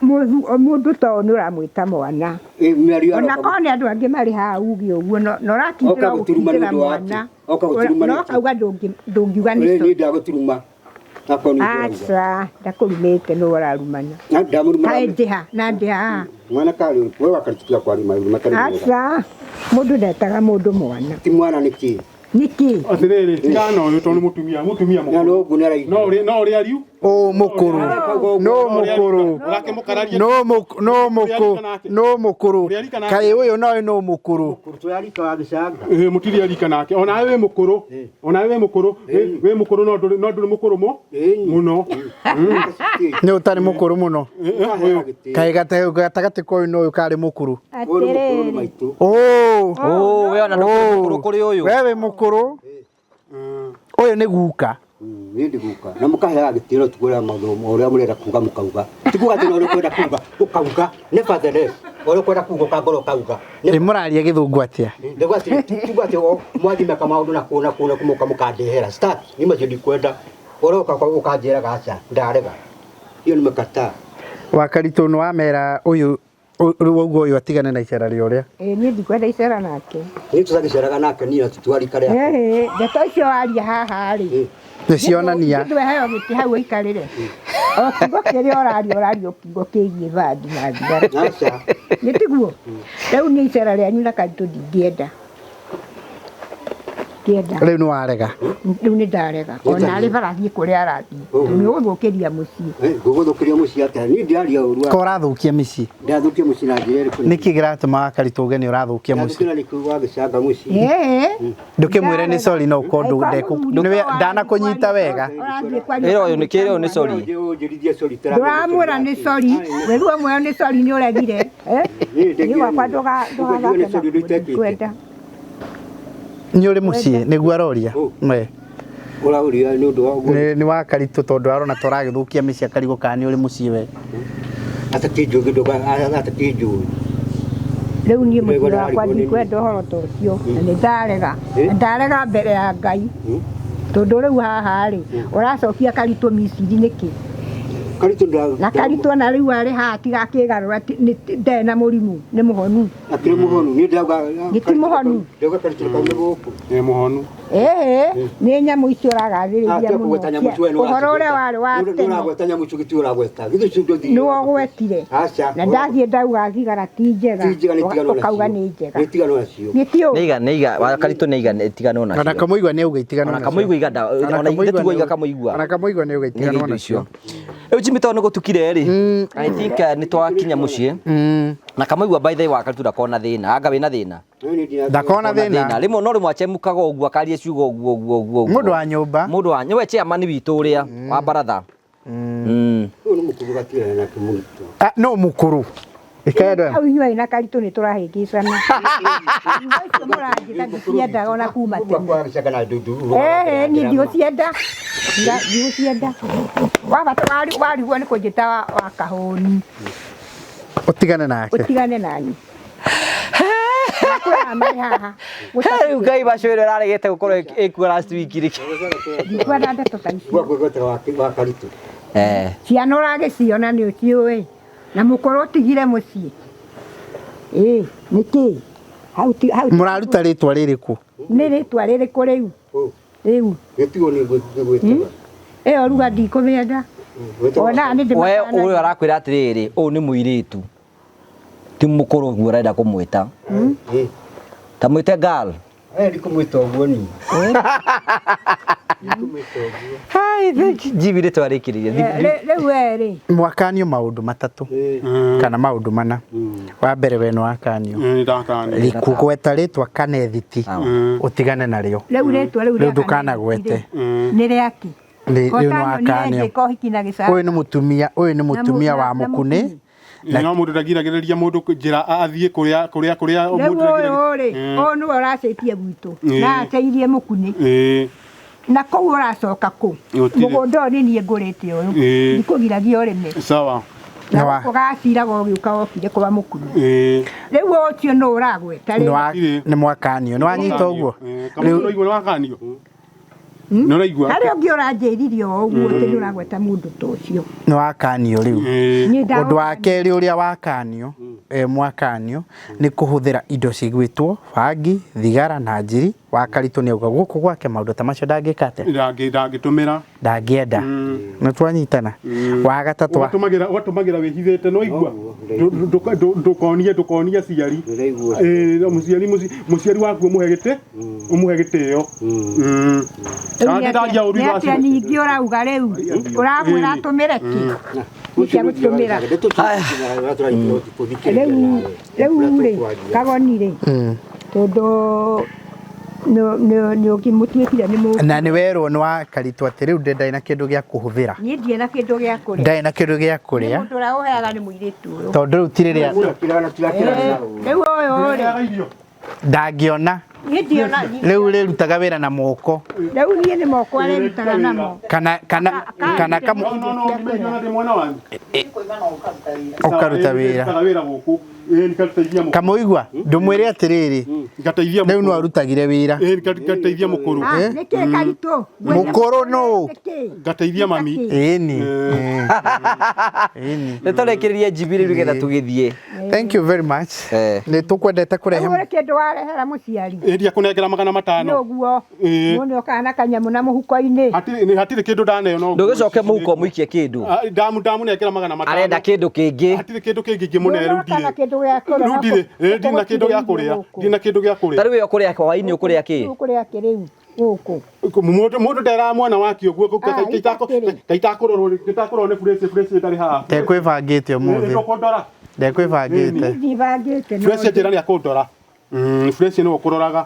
mũndũ ta ũyũ nĩ ũramwĩta mwana. Ĩ mĩario Ona aroka. korwo nĩ andũ angĩ marĩ haha uge ũguo na ũrakindĩra Oka gũturuma nĩ gũkindĩra ũndũ wake. mwana. Oka gũturuma Na nĩkĩ? ũkauga ndũngiuga nĩ Niĩ sorry. ndagũturuma. Akorwo nĩ ũguo ũrauga. Aca, ndakũrumĩte nĩ ũrarumana. Na ndamũruma. Kaĩ ndĩha na ndĩha haha. Mwana karĩ we wakaritikia kwaria maũndũ matarĩ mega. Aca, mũndũ ndetaga mũndũ mwana. Ti mwana nĩkĩ? Nĩkĩ? Atĩrĩrĩ, tigana na ũyũ tondũ nĩ mũtumia, mũtumia Na mũkũrũ. no ũguo nĩaraigua. No ũrĩ no ũrĩ ariu. Ũ mũkũrũ. No mũkũrũ. Ũrakĩmũkararia. No mũkũrũ. No mũkũrũ. Kaĩ ũyũ nawe no mũkũrũ. Tũrarika wa gĩcanga. Ĩ mũtirĩ arika nake. Ona we wĩ mũkũrũ. Ona we wĩ mũkũrũ. Wĩ mũkũrũ no ndũrĩ no ndũrĩ mũkũrũ mũno. Nĩ ũtarĩ mũkũrũ mũno. Kaĩ gatagatĩ ka ũyũ na ũyũ karĩ mũkũrũ. Atĩrĩrĩ. Ũ. Oh, we ona ndũkĩrĩ mũkũrũ kũrĩ ũyũ. We wĩ mũkũrũ. Ũyũ nĩ guka. Niĩ ndiguka. Na mũkaheaga gĩtĩo tikuga maũndũ ũrĩa mũrenda kuga mũkauga. Ti kuga atĩ na ũrĩa ũkwenda kuga ũkauga. Nevertheless, ũrĩa ũkwenda kuga ũkangorwo ũkauga. Ĩ mũraria gĩthũngũ atĩa? Ndauga atĩ ti kuga atĩ mwathi meka maũndũ na kũũ na kũũ na kũũ mũka mũkandehera. Start. Niĩ macio ndikwenda. Ũrĩa ũka ũkanjĩraga aca ndarega. Hiyo nimekataa. Wakaritũ nĩ wamera ũyũ Rĩu ũguo ũyũ atigane na icera rĩa ũrĩa. Ĩĩ niĩ ndikwenda icera nake. Niĩ tũtagĩceraga nake niĩ na tũtwarika rĩake. Ĩhĩ, ndeto icio waria haha rĩ. Nĩcionania. Ndweheo gĩtĩ hau ũikarĩre. O kiugo kĩrĩa ũraria ũraria o kiugo kĩgiĩ bangi na thigara. Aca. Nĩ tiguo? Rĩu niĩ icera rĩanyu na Karitũ ndingĩenda. Ndingĩenda. Rĩu nĩ warega. Rĩu nĩ ndarega. Ona arĩ barathiĩ kũrĩa arathiĩ. Tondũ nĩ ũgũthũkĩria mũciĩ. Ngũgũthũkĩria mũciĩ atĩa? Niĩ ndĩraria ũru. Ko ũrathũkia mĩciĩ. Ndĩrathũkia mũciĩ na njĩra ĩrĩkũ? Nĩkĩ kĩratũma Wakaritũ uge nĩ ũrathũkia mũciĩ? Ndĩrathũkia na nĩkĩ wagĩcanga mũciĩ? Ĩĩ. Ndũkĩmwĩre nĩ sorry no ũkorwo ndanakũnyita wega. Ĩra ũyũ nĩ kĩrĩa ũyũ nĩ sorry. Ũnjĩrithie sorry Ndũramwĩra nĩ sorry. Wĩrua mwĩra nĩ sorry nĩ ũregire. Niĩ gwakwa ndũgagake ndikwenda. Nĩ ũrĩ mũciĩ nĩguo aroria. Ũraũria nĩ ũndũ wa ũguo. Nĩ Wakaritũ tondũ arona ta ũragĩthũkia mĩciĩ akarigwo kana nĩ ũrĩ mũciĩ we. Atakĩnjũĩ atakĩnjũĩ. Rĩu niĩ mũciĩ wakwa ndikwenda ũhoro ta ũcio na nĩ ndarega. Ndarega mbere ya Ngai. Tondũ rĩu haha rĩ ũracokia Karitũ Misiri nĩkĩ? Karitũ Na Karitũ ona rĩu arĩ haha tiga akĩgarũra ndarĩ na mũrimũ nĩ mũhonu. Akĩrĩ mũhonu niĩ ndauga Nĩ ti mũhonu. Ndauga Karitũ kaume gũkũ. Nĩ mũhonu. Ĩhĩ nĩ nyamũ icio ũragathĩrĩria mũno. Ũhoro ũrĩa warĩ wa tene. Nĩũragweta nyamũ icio gĩtĩ ũragweta. Githĩ ũcio ndũthiĩ. Nĩwe ũgwetire. Aca. Na ndathiĩ ndauga thigara ti njega. Ti njega nĩ itiganwo nacio. Ũkauga nĩ njega. Nĩ itiganwo nacio. Nĩ ti ũũ. Nĩiga nĩiga Wakaritũ nĩiga itiganwo nacio. Ona Kamũigua nĩ auga itiganwo Ona Kamũigua iga nda ona ithe tiguo iga Kamũigua. Ona Kamũigua nĩ auga itiganwo nacio. Rĩu Jimmy tondũ nĩ gũtukire rĩ. I think nĩ twakinya mũciĩ. Na Kamũigua by the way Wakaritũ ndakona thĩna. Anga wĩna thĩna. Ndakona thĩna. Rĩmwe no rĩmwe achemukaga ũguo akaria ciugo ũguo ũguo ũguo. Mũndũ wa nyũmba. Mũndũ wa nĩwe chairman witũ ũrĩa wa baratha. Ũyũ nĩ mũkũrũ gatigana nake mũritũ. No mũkũrũ. Ikaenda. Hau inyuĩ na Karitũ nĩ tũrahĩngĩcana. Icio mũranjĩta ndiciendaga ona kuma tene. Ĩhĩ niĩ ndigũcienda. Ndigũcienda. Wabata warigwo nĩ kũnjĩta wa kahũni. Ũtigane nake. Ũtigane nani. Rĩu Ngai macwĩre ũraregete gũkorwo ĩkuo last week rĩ. Ndikwenda ndeto ta icio. Wa Karitũ. Ciana ũragĩciona nĩ ũciũĩ. Na mũkũrũ ũtigire mũciĩ. Ĩĩ nĩkĩ? Hau Mũraruta rĩtwa rĩrĩkũ? Nĩ rĩtwa rĩrĩkũ rĩu? Rĩu. Gĩtigwo nĩ ngwĩtaga. Ĩyo ruga ndikũmĩenda. Ona nĩ We ũyũ arakwĩra atĩrĩrĩ, ũyũ nĩ mũirĩtu. Ti mũkũrũ ũguo ũrenda kũmwĩta. Ta mwĩte girl. Ndikũmwĩta ũguo niĩ. Hi, thank you. Jimmy nĩ twarĩkĩrĩria. Rĩu we rĩ. Mwakanio maũndũ matatũ kana maũndũ mana. Wa mbere we nĩ wakanio. Kũgweta rĩtwa Kanethiti ũtigane narĩo. Rĩu rĩtwa rĩu rĩu ndũkanagwete. Nĩ rĩakĩ? Rĩu nĩ wakanio. Ũyũ nĩ mũtumia, ũyũ nĩ mũtumia wa mũkunĩ. No mũndũ ndagiragĩrĩria mũndũ njĩra athiĩ kũrĩa kũrĩa kũrĩa mũndũ ũyũ rĩ ũyũ nĩwe ũracĩtie gwitũ na aceirie mũkunĩ na kũu ũracoka kũ mũgũnda ũyũ nĩ niĩ ngũrĩte ũyũ ndikũgiragia ũrĩme sawa na ũgaciraga ũgĩũka wokire kwa mũkunĩ rĩu ũcio nũ ũragweta rĩ nĩ mwakanio nĩ wanyita ũguo rĩu nĩ wakanio nĩ ũraigua harĩa ũngĩ ũranjĩririe o ũguo atĩ nĩ ũragweta mũndũ ta ũcio nĩ wakanio rĩu ũndũ wa kerĩ ũrĩa wakanio mwakanio nĩ kũhũthĩra indo cigwĩtwo bangi thigara na njiri. Wakaritũ nĩ auga gũkũ gwake maũndũ ta macio ndangĩka atĩa ndangĩtũmĩra ndangĩenda nĩ twanyitana. Wa gatatũ ũgatũmagĩra wĩhithĩte no igua ndũkonie aciari mũciari waku ũmũhe gĩtĩ ũmũhe gĩtĩo. Nĩ atĩa ningĩ ũrauga rĩu ũramwĩra atũmĩre kĩ cia gũtũmĩra rĩu rĩ Kagoni rĩ tondũ nĩ ũkĩmũtuĩkire nĩ mũndũ na nĩ werwo nĩ Wakaritũ atĩ rĩu ndarĩ na kĩndũ gĩa kũhũthĩra. Niĩ ndirĩ na kĩndũ gĩa kũrĩa. Ndarĩ na kĩndũ gĩa kũrĩa. Mũndũ ũrĩa ũheaga nĩ mũirĩtu ũyũ. Tondũ rĩu ti rĩrĩa rĩu ũyũ rĩ ndangĩona Niĩ ndiona Rĩu rĩrutaga wĩra na moko. Rĩu niĩ nĩ moko arerutaga namo. Kana kana kana kamu No no no, ndiona ndĩ mwana wanyu. Ũkaruta wĩra. Rutaga wĩra gũkũ. Ĩĩ nikateithia mũkũrũ. Kamũigua ndũmwĩre atĩrĩrĩ, Ngateithia rĩu no mũkũrũ. arutagire wĩra. Ĩĩ ngateithia mũkũrũ. Ah, nĩkĩ karitũ? Mũkũrũ nũ? Nĩkĩ? Ngateithia mami. Ĩni. Ĩni. Nĩ tũrĩkĩrĩrie njibi rĩu nĩgetha tũgĩthiĩ. Thank you very much. Nĩ tũkwendete kũrehe Rĩu ũrĩ kĩndũ warehera mũciari. Ĩĩ ndiakũnengera magana Nĩ matano. ũguo. Ĩĩ. Mũndũ okaga na kanyamũ na mũhuko-inĩ. Hatirĩ nĩ- hatirĩ kĩndũ ndaneo no. Ndũgĩcoke mũhuko mũikie kĩndũ. Ah, Ndamu ndamunengera magana matano. Arenda kĩndũ kĩngĩ. Hatirĩ kĩndũ kĩngĩ ingĩmũne rĩu Ndũroka na ndirĩ. kĩndũ gĩa kũrĩa. Rĩu ndirĩ. Ĩĩ ndirĩ na kĩndũ gĩa kũrĩa. Ndirĩ na kĩndũ gĩa kũrĩa. Ta rĩu ĩyo ũkũrĩa hwaĩ-inĩ ũkũrĩa kĩ? Ũkũrĩa kĩ rĩu gũkũ? Mũndũ mũndũ nderaga mwana wake ũguo Ah, itakĩrĩ. gaitakũrorwo gĩtakũrorwo nĩ bureci bureci ĩtarĩ haha. Ndekwĩbangĩte ũmũthĩ. Ndũkũndora. Ndekwĩbangĩte. Ndibangĩte no. Bureci njĩra nĩ akũndora. Bureci nĩwe ũkũroraga.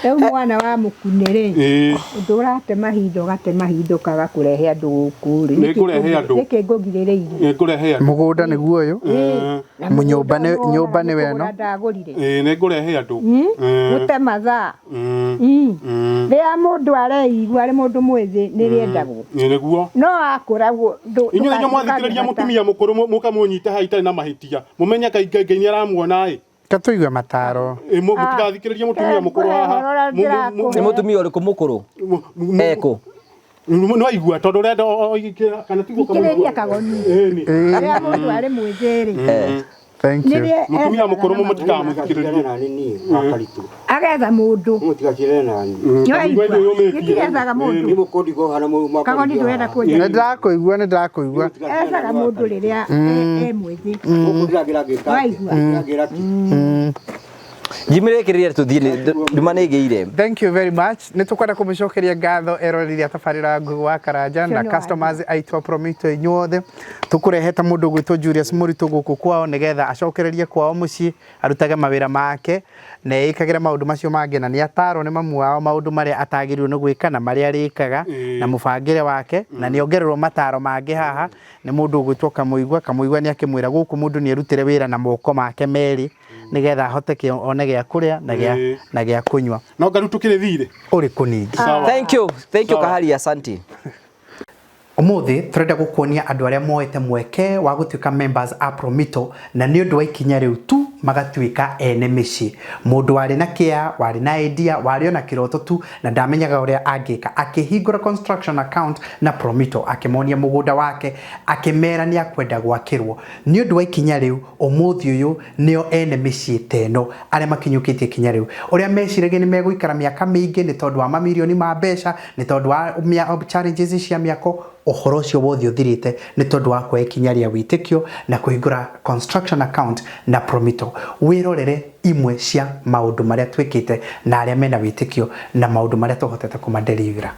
Rĩu mwana wa mũkune rĩ. Ĩĩ. Ũndũ ũrate mahinda ũgate mahinda ũkaga kũrehe andũ gũkũ rĩ. Nĩ ngũrehe andũ. Nĩkĩ ngũgirĩrĩirie? Nĩ ngũrehe andũ. Mũgũnda nĩguo ũyũ. Na Mũnyũmba mũgũnda nĩ- ũyũ nyũmba nĩwe nĩ ĩno. kũgũra ndagũrire. Ĩĩ nĩ ngũrehe andũ. Gũte mathaa. Rĩrĩa mũndũ areigua arĩ mũndũ mwĩthĩ nĩ rĩendagwo. Ĩĩ nĩguo. No akũra guo Inyuĩ inyuĩ mwathikĩrĩria mũtumia mũkũrũ mũkamũnyita haha itarĩ na mahĩtia. Mũmenye Ngai Ngai Ngai nĩ aramuona ĩ. Katũigue mataro. Ĩ, Mũtigathikĩrĩrie mũtumia mũkũrũ haha. Nĩ mũtumia ũrĩkũ mũkũrũ? Ekũ. Nĩ waigua tondũ ũrenda kana tiguo Thikĩrĩria kagoni. Ĩni. Rĩrĩa mũndũ arĩ mwĩthĩ rĩ. Thank you. Nĩrĩo Mũtumia mũkũrũ ethaga mũtikamũthikĩrĩrie. na nini wa karitũ. Agetha mũndũ. Mũtigacirane na niĩ. Nĩwaigua? Kamũigua ĩyũmĩtie. Gĩtirethaga mũndũ. Nĩ mũkũndigwo hana mũndũ Kagoni ndũrenda kũnjĩra. Nĩ ndĩrakũigua nĩ ndĩrakũigua. Ethaga mũndũ rĩrĩa e mwĩthĩ. Ndĩragĩra ngĩka. Waigua? Ndĩragĩra kĩ. Njimi rĩkĩrĩrie tũthiĩ nduma nĩ ĩgĩire. Thank you very much. Nĩ tũkwenda kũmũcokeria ngatho eroreri a tabarĩra ya Ngugi wa Karanja na Ũcio nĩ customers aitũ a Promito inyuothe. Tũkũrehete mũndũ ũgwĩtwo Julius Mũritũ gũkũ kwao nĩgetha acokererie kwao mũciĩ arutage mawĩra make na eĩkagĩre maũndũ macio mangĩ na nĩ atarwo nĩ mamu wao maũndũ marĩa atagĩrĩirwo nĩ gwĩka na marĩa arĩkaga na mũbangĩre wake na nĩ ongererwo mataro mangĩ haha nĩ mũndũ ũgwĩtwo Kamũigua. Kamũigua nĩ akĩmwĩra gũkũ mũndũ nĩ erutĩre wĩra na moko make merĩ nĩgetha ahote one gĩa kũrĩa na gĩa Ĩĩ. na gĩa kũnyua. No ngaru tũkĩrĩ thirĩ. Ũrĩkũ ningĩ? Sawa. Thank you. Thank you Sawa. Kahari asante. Ũmũthĩ tũrenda gũkuonia andũ arĩa moete mweke wa gũtuĩka members a Promito na nĩ ũndũ wa ikinya rĩu tu magatuĩka ene mĩciĩ. Mũndũ warĩ na kĩa, warĩ na idea, warĩ ona kĩroto tu na ndamenyaga ũrĩa angĩka. Akĩhingũra construction account na Promito, akĩmonia mũgũnda wake, akĩmera nĩ akwenda gwakĩrwo. Nĩ ũndũ wa ikinya rĩu, ũmũthĩ ũyũ nĩo ene mĩciĩ ta ĩno arĩa makinyũkĩtie ikinya rĩu. Ũrĩa meciragia nĩ megũikara mĩaka mĩingĩ nĩ tondũ wa mamirioni ma mbeca, nĩ tondũ wa challenges cia mĩako, ũhoro ũcio wothe ũthirĩte nĩ tondũ wa kuoya ikinya rĩa wĩtĩkio na kũhingũra construction account na Promito. Wĩrorere imwe cia maũndũ marĩa twĩkĩte na arĩa mena wĩtĩkio na maũndũ marĩa tũhotete kũmadelivera.